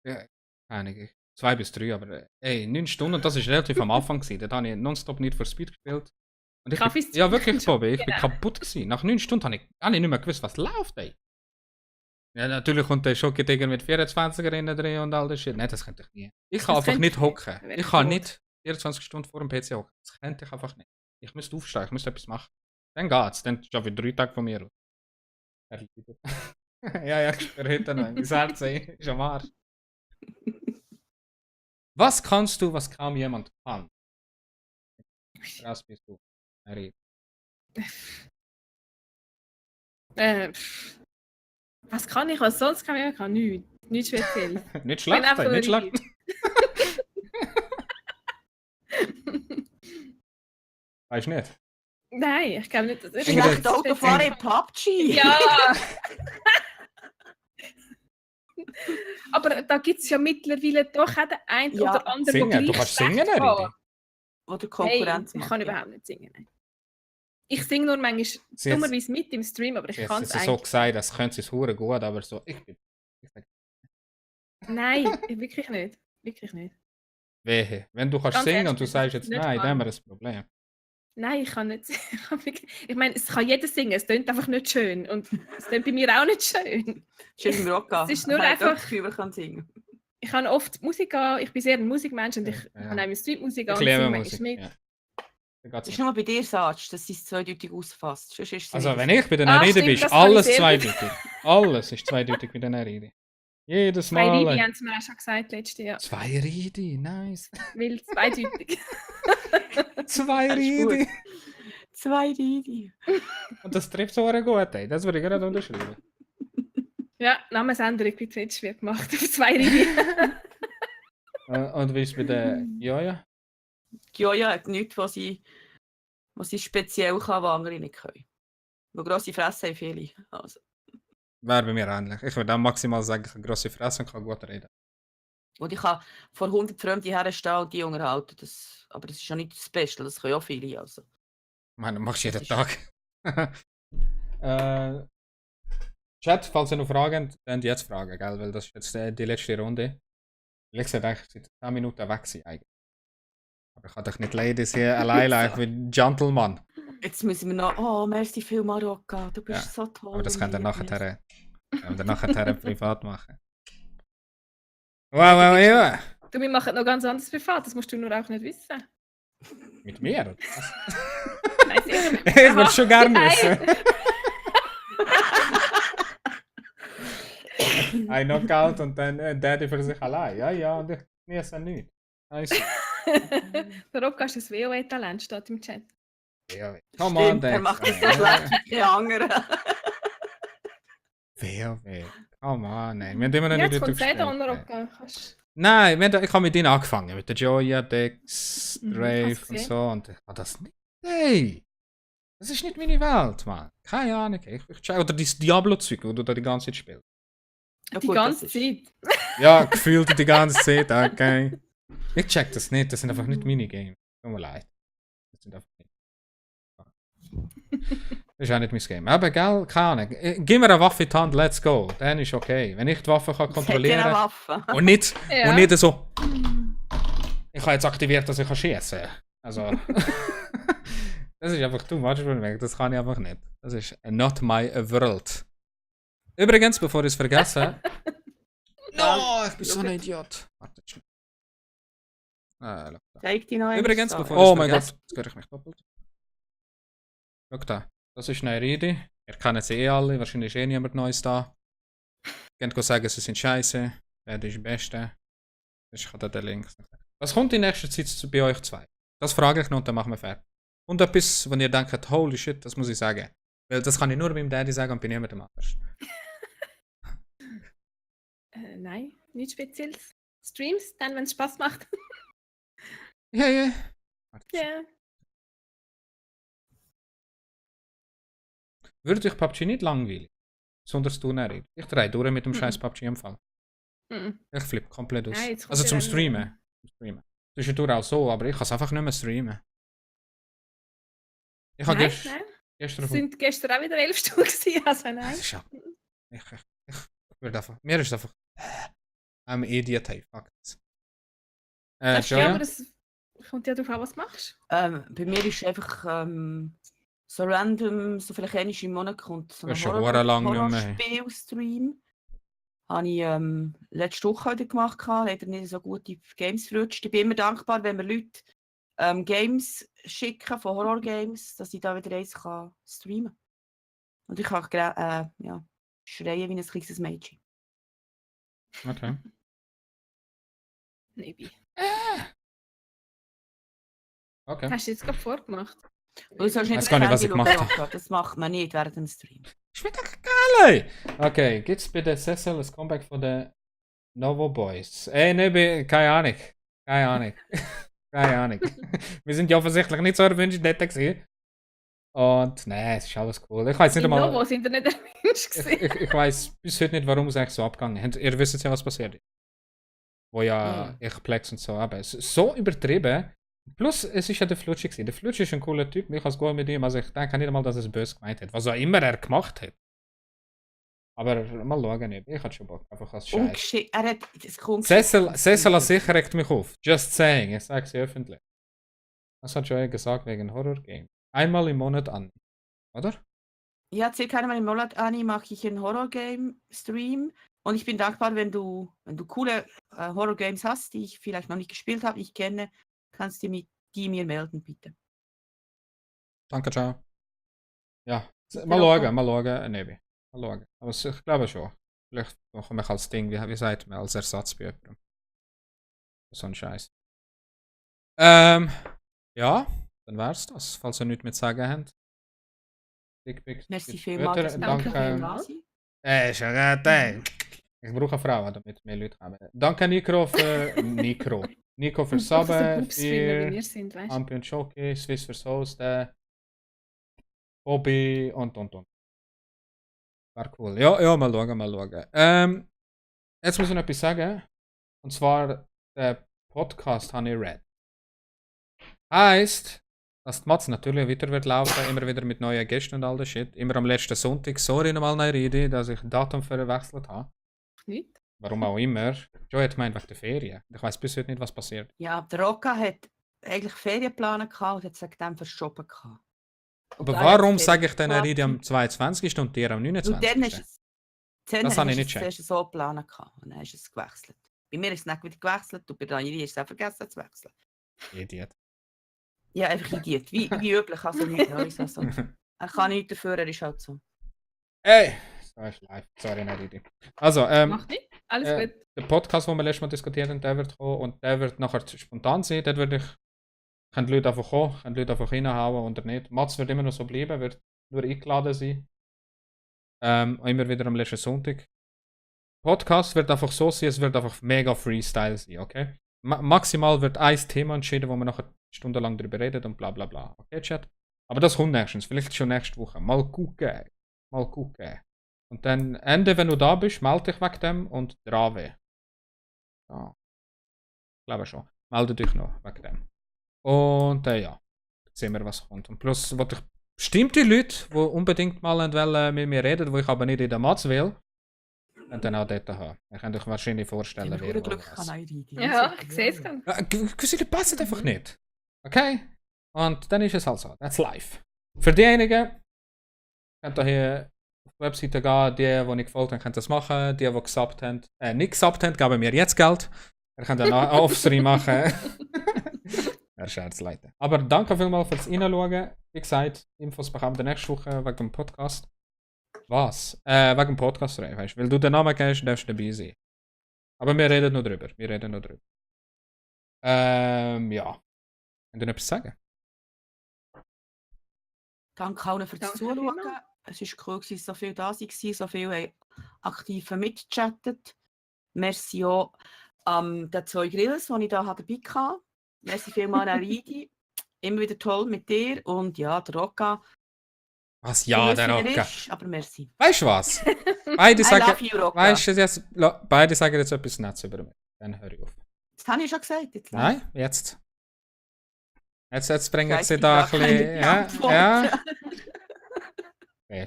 Ja, einige. 2 bis 3, aber 9 Stunden, das war relativ am Anfang. Gewesen. Dort habe ich nonstop nicht für Speed gespielt. Und Kaffees- ja, wirklich, Bobby, ich bin Genau. kaputt gewesen. Nach 9 Stunden habe ich nicht mehr gewusst, was läuft, ey. Ja, natürlich kommt der Schokidegger mit 24er drin und all das Shit. Nein, das könnte ich nie. Ich kann Das einfach könnte nicht ich hocken. nicht. Wäre Ich kann tot. nicht 24 Stunden vor dem PC hocken. Das könnte ich einfach nicht. Ich müsste aufstehen, ich müsste etwas machen. Dann geht's, dann schaffe ich 3 Tage von mir aus. Ja, ich spüre heute noch. Mein Herz ist am Arsch. Was kannst du, was kaum jemand kann? Was bist du? Harry. Was kann ich, was sonst kann ich? Ich kann nichts. Nichts speziell. Nicht bin schlecht, einfach nicht nur schlecht. Weißt du nicht? Nein, ich glaube nicht, dass ich Schlecht Schlecht Autofahren in PUBG. Ja! Aber da gibt es ja mittlerweile doch auch den einen Ja. oder anderen, der Singen, du gleich kannst schlecht singen, kann. Harry. Oder Hey, Konkurrenz ich macht, kann ja. überhaupt nicht singen. Nein. Ich singe nur manchmal Sie hat- dummerweise mit im Stream, aber ich Jetzt kann ist es es so eigentlich. gesagt, das könnte sie es hure gut, aber so, ich sag, Nein, wirklich nicht. Wirklich nicht. wehe. Wenn du kannst Ganz singen ehrlich, und du das sagst ist jetzt nicht nein, dann haben wir wahr. ein Problem. Nein, ich kann nicht singen. Ich meine, es kann jeder singen, es klingt einfach nicht schön. Und es klingt bei mir auch nicht schön. Schön im Rock an. Es ist nur Ich habe einfach- das Gefühl, man kann singen. Ich habe oft Musik an, ich bin sehr ein Musikmensch und ich Ja. habe auch Streetmusik Ich an und liebe singe Musik. manchmal mit. Ja. Dann geht's Es ist nicht. nur bei dir, Satsch, dass sie es zweideutig ausfasst. Sonst ist es Also nicht wenn so. ich bei der Ah, Neride stimmt, bin, ist das kann ich alles sehr gut. zweideutig. Alles ist zweideutig bei der Neride. Jedes Zwei Ridi Mal. haben sie mir auch schon gesagt letztes Jahr. 2 Ridi, nice. Weil zweideutig. 2 Das ist gut. Ridi. 2 Ridi. Und das trifft so gut, ey. Das würde ich gerade unterschreiben. Ja, Namensänderung bei Twitch wird gemacht auf zwei Ridi. Und wie ist es bei der Joja? Joja hat nichts, was sie speziell kann, was andere nicht können. Weil grosse Fresse haben viele. Also. Wäre bei mir ähnlich. Ich würde auch maximal sagen, ich habe grosse Fresse und kann gut reden. Und ich kann vor 100 Fremden herstehen und die unterhalten. Aber das ist ja nicht das Beste, das können auch viele. Also. Ich meine, das machst du jeden Das Tag. Chat, falls ihr noch Fragen habt, dann jetzt fragen, gell? Weil das ist jetzt die letzte Runde. Ich sollte eigentlich seit 10 Minuten weg sein. Eigentlich. Aber ich kann doch nicht Ladies hier alleine, ich bin Gentleman. Jetzt müssen wir noch. Oh, merci viel, Marokka. Du bist Ja, so toll. Aber das und könnt ihr lieb. nachher privat machen. Wow, ja. Du, wir machen noch ganz anderes privat, das musst du nur auch nicht wissen. Mit mir? Oder was? Nein, sicher. Ich würde schon gerne Nein. wissen. Ein Knockout und dann Daddy für sich allein. Ja, und ich genieße nicht. Nice. Warum kannst du das WoW-Talent, steht im Chat. Ja, come on, Stimmt, er Dex. macht das so schlecht wie kein anderer. WoW. Come on, nein. Wir haben immer noch Ja, nicht jetzt kommt gespielt. Seda und Marokka. Nein, ich habe mit ihnen angefangen. Mit der Joya, Dex, Mhm, Drave hast du und gesehen? so. Und ich habe das nicht. Hey! Das ist nicht meine Welt, Mann. Keine Ahnung. Oder dieses Diablo-Zeug, wo du da die ganze Zeit spielst. Ja, Die gut, ganze das ist- Zeit. Ja, gefühlt die ganze Zeit, okay. Ich check das nicht, das sind einfach nicht meine Games. Tut mir leid. Das sind einfach nicht. Das ist auch nicht mein Game. Aber gell, keine Ahnung. Gib mir eine Waffe in die Hand, let's go. Dann ist okay. Wenn ich die Waffe kann Es hat kontrollieren ja eine kann. Waffe. Und nicht, Ja. und nicht so. Ich habe jetzt aktiviert, dass ich schießen kann. Also. Das ist einfach too much für mich. Das kann ich einfach nicht. Das ist not my world. Übrigens, bevor ich es vergesse. No, ich bin so ein Idiot. Warte schnell. Zeig die noch Übrigens, einmal. bevor ich es Oh vergesse. Jetzt höre ich mich doppelt. Schau da. Das ist Nairidi. Ihr kennt sie alle. Wahrscheinlich ist eh niemand Neues da. Ihr könnt sagen, sie sind scheiße. Wer ist der Beste? Ich kann da den Link sagen. Was kommt in nächster Zeit bei euch zwei? Das frage ich noch und dann machen wir fertig. Und etwas, wenn ihr denkt, holy shit, das muss ich sagen. Weil das kann ich nur meinem Daddy sagen und bei niemandem anders. Nein, nichts Spezielles. Streams, dann, wenn es Spaß macht. Ja. Ja. Würde euch PUBG nicht langweilig? Besonders du nicht. Ich drehe durch mit dem scheiß PUBG im Fall. Mhm. Ich flippe komplett aus. Nein, jetzt kommt Also ja zum dann- Streamen. Zwischendurch auch so, aber ich kann es einfach nicht mehr streamen. Ich habe Nein, nein. gestern Es sind gestern auch wieder 11 Stunden gewesen, also nein. Das ist ja. Ich würde einfach. Mir ist einfach. I'm an idiot, hey, fuck it. Ja, Joya? aber es kommt ja darauf an, was du machst. Bei mir ist einfach so random, so vielleicht einmal im Monat kommt so Das ein ist schon verdammt lang nicht mehr. Horrorspiel-Stream. Habe ich letzte Woche wieder gemacht, leider nicht so gute Games verrutscht. Ich bin immer dankbar, wenn mir Leute Games schicken von Horror-Games, dass ich da wieder eins kann streamen. Und ich kann ja, schreien wie ein kleines Mädchen. Okay. Maybe. Okay. Hast du jetzt gerade vorgemacht? Du sollst nicht Weiß gar nicht, was ich aufs Handy gemacht schauen, das macht man nicht während dem Stream. Ich bin doch geil, ey. Okay, gibt's bei der Cecil ein Comeback von den Novo Boys? Ne, keine Ahnung. Keine Ahnung. Keine Ahnung. Wir sind ja offensichtlich nicht so erwünscht dort gewesen. Und nein, es ist alles cool. Ich weiß nicht In einmal. Novo sind ihr nicht erwünscht gewesen. Ich weiß bis heute nicht, warum es eigentlich so abgegangen ist. Ihr wisst ja, was passiert ist. Wo ja ich Plex und so, aber es ist so übertrieben. Plus, es ist ja der Flutschi gewesen. Der Flutschi ist ein cooler Typ, ich kann es gut mit ihm. Also ich denke nicht einmal, dass er es böse gemeint hat. Was auch immer er gemacht hat. Aber mal schauen, ich hatte schon Bock, einfach als Scheiß. Ungeschickt. Er hat das kommt. Cecil an sich regt mich auf. Just saying, ich sage sie öffentlich. Was hat Joey gesagt wegen Horror-Game? Einmal im Monat an. Oder? Ja, circa einmal im Monat, Anni, mache ich einen Horror-Game-Stream. Und ich bin dankbar, wenn du coole Horror-Games hast, die ich vielleicht noch nicht gespielt habe, ich kenne, kannst du die mir melden, bitte. Danke, ciao. Ja, Bitte mal auch. schauen, Nebi. Mal schauen. Aber ich glaube schon. Vielleicht machen wir als Ding, wie sagt man, als Ersatz bei jemandem. So ein Scheiß. Ja, dann wär's das, falls ihr nichts mehr zu sagen habt. Dickpics. Merci bis vielmals. später. dass du Danke dabei vielmals. warst. Schon gut, ich brauche eine Frau, damit mehr Leute kommen. Danke Nico für Nico für Und doch, dass ihr Subben, Boobs-Streamer wie für wir sind, weißt du? Ampi und Schoki, Swiss fürs Hosten, Bobby und. War cool. Ja, mal schauen. Jetzt muss ich noch etwas sagen. Und zwar, der Podcast habe ich read. Heißt, dass die Matz natürlich weiter wird laufen, immer wieder mit neuen Gästen und all das Shit. Immer am letzten Sonntag. Sorry nochmal, Nairidi, dass ich das Datum verwechselt habe. Nicht? Warum auch immer. Joe hat gemeint wegen der Ferien. Ich weiß bis heute nicht, was passiert. Ja, der Rocca hat eigentlich Ferienpläne gehabt und hat sich dann verschoben gehabt. Und Aber dann warum hat es sage ich dann Ferien Ridi am gehabt. 22. und dir am Und dann 29.? ist es, dann Das habe ich hast du nicht es gecheckt. zuerst so geplant gehabt und dann ist es gewechselt. Bei mir ist es nicht wieder gewechselt und bei Danieli ist es auch vergessen zu wechseln. Idiot. Ja, einfach Idiot. Wie üblich, also nichts Neues. Also. Er kann nichts dafür, er ist halt so. Ey! So ist live. Sorry, nicht Ridi. Also, Macht nicht. Alles gut. der Podcast, den wir letztes Mal diskutiert haben, der wird kommen und der wird nachher spontan sein. Dort würde ich, können die Leute einfach kommen, können die Leute einfach reinhauen oder nicht. Mats wird immer noch so bleiben, wird nur eingeladen sein. Immer wieder am letzten Sonntag. Podcast wird einfach so sein, es wird einfach mega Freestyle sein, okay? Maximal wird ein Thema entschieden, wo wir nachher stundenlang darüber reden und bla bla bla. Okay, Chat? Aber das kommt nächstens, vielleicht schon nächste Woche. Mal gucken. Mal gucken. Und dann Ende, wenn du da bist, melde dich wegen dem und Drave. Ja. Ich glaube schon. Melde dich noch wegen dem. Und ja. Sehen wir, was kommt. Und plus, wollte ich bestimmte Leute, die unbedingt mal mit mir reden, wo ich aber nicht in der Matz will, und dann auch dort haben. Ihr könnt euch wahrscheinlich vorstellen, Ich wer habe wo Glück was. kann Ridi. Ja, ich sehe es ganz. Gewisse Leute passen einfach nicht. Okay? Und dann ist es halt so. That's life. Für diejenigen, könnt ihr hier auf die Webseite gehen, die nicht gefolgt haben, könnt das machen. Die gesubbt haben, nicht gesubbt haben, geben mir jetzt Geld. Ihr könnt dann einen Offstream machen. Ja, Scherz, Leute. Aber danke vielmals fürs Reinschauen. Wie gesagt, Infos bekommen wir nächste Woche wegen dem Podcast. Was? Wegen dem Podcast, weißt du? Weil du den Namen kennst, darfst du dabei sein. Aber wir reden noch drüber. Ja. Könnt ihr noch etwas sagen? Danke allen fürs Danke Zuschauen. vielmals. Es war cool, dass so viele da waren, so viele aktiv mitchattet. Merci auch den 2 Grills, die ich da dabei hatte. Merci vielmals an Ridi. Immer wieder toll mit dir. Und ja, der Rocca. Was? Ja, der Rocca. Aber merci. Weißt du was? Beide I sagen. love you, Rocca. Weißt du jetzt? Beide sagen jetzt etwas Nettes über mich. Dann höre ich auf. Das habe ich schon gesagt. Jetzt Nein, jetzt. Jetzt bringen Weiss sie ich da ein gar bisschen. keine Ja, Antwort. ja.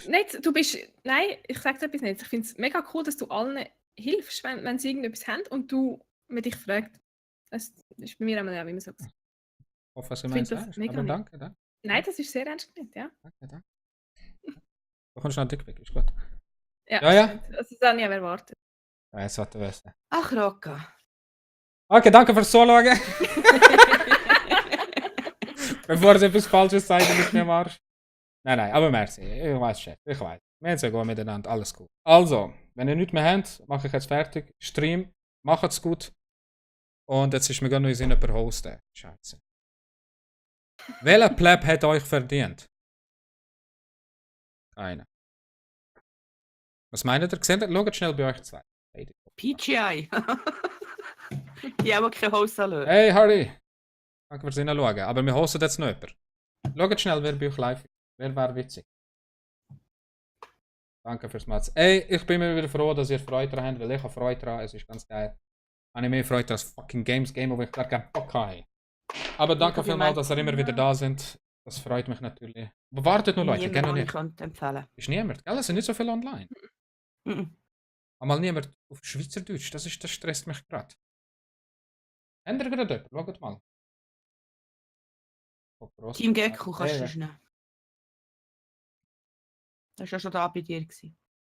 Nicht, du bist. Nein, ich sage dir etwas nicht. Ich finde es mega cool, dass du allen hilfst, wenn sie irgendetwas haben und du mit dich fragst. Das ist bei mir einmal ja, wie man sagt. Ich hoffe, was du Ich meinst. finde das mega Aber nett. danke, danke. Nein, das ist sehr ernst gemeint, ja. Danke. Du kommst noch ein Dickpick, ist gut. Ja. Ja. Das ist auch nicht erwartet. Ja, jetzt hat er wissen. Ach, Rocca. Okay, danke fürs Zuschauen. Bevor sie etwas Falsches sagen, nicht mehr Marsch. Nein, aber merci. Ich weiß schon. Ich weiß. Wir haben es ja gut miteinander. Alles gut. Also, wenn ihr nichts mehr habt, mache ich jetzt fertig. Stream. Macht's gut. Und jetzt ist mir gar nicht Sinn, jemanden hosten. Scheiße. Welcher Pleb hat euch verdient? Keiner. Was meint ihr? Schaut schnell bei euch zwei. PGI. Die haben auch keine Host erlöst. Hey, Harry! Danke fürs Hinschauen. Aber wir hosten jetzt noch jemanden. Schaut schnell, wer bei euch live ist. Wer wäre witzig? Danke fürs Matz. Ey, ich bin mir wieder froh, dass ihr Freude daran habt, weil ich habe Freude daran. Es ist ganz geil. Habe ich mehr Freude als fucking Game, wo ich gar keinen Bock habe. Aber danke vielmals, dass ihr immer wieder da sind. Das freut mich natürlich. Aber wartet noch, Leute, gerne nicht. Empfehlen. Ist niemand, gell? Es sind nicht so viele online. Mhm. Einmal niemand auf Schweizerdeutsch, das stresst mich gerade. Ändert gerade jemand, schaut mal. Team Gecko kannst du Ja. schnell. Das war ja schon da bei dir.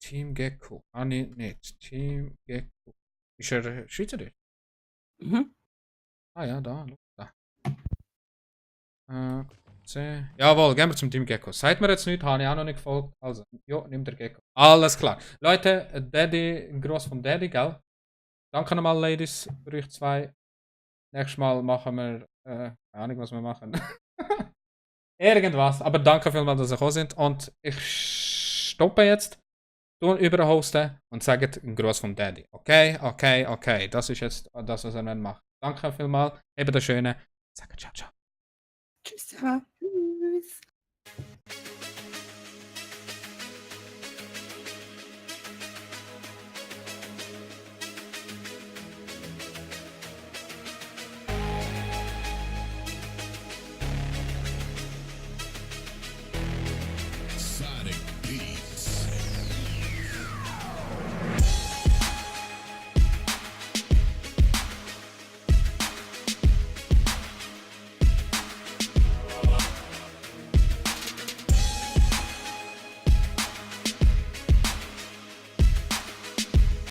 Team Gecko. Ah, nicht. Team Gecko. Ist er Schweizerdeutsch? Mhm. Ah ja, da. Jawohl, gehen wir zum Team Gecko. Seid mir jetzt nicht, habe ich auch noch nicht gefolgt. Also, jo, nimm der Gecko. Alles klar. Leute, Daddy, Groß vom Daddy, gell? Danke nochmal, Ladies, für euch zwei. Nächstes Mal machen wir, keine Ahnung, was wir machen. Irgendwas. Aber danke vielmals, dass ihr gekommen sind. Und ich stoppe jetzt. Tun überhosten und sagt einen Gruß vom Daddy. Okay. Das ist jetzt das, was er macht. Danke vielmals. Eben das Schöne. Sagt ciao. Tschüss. Tschüss.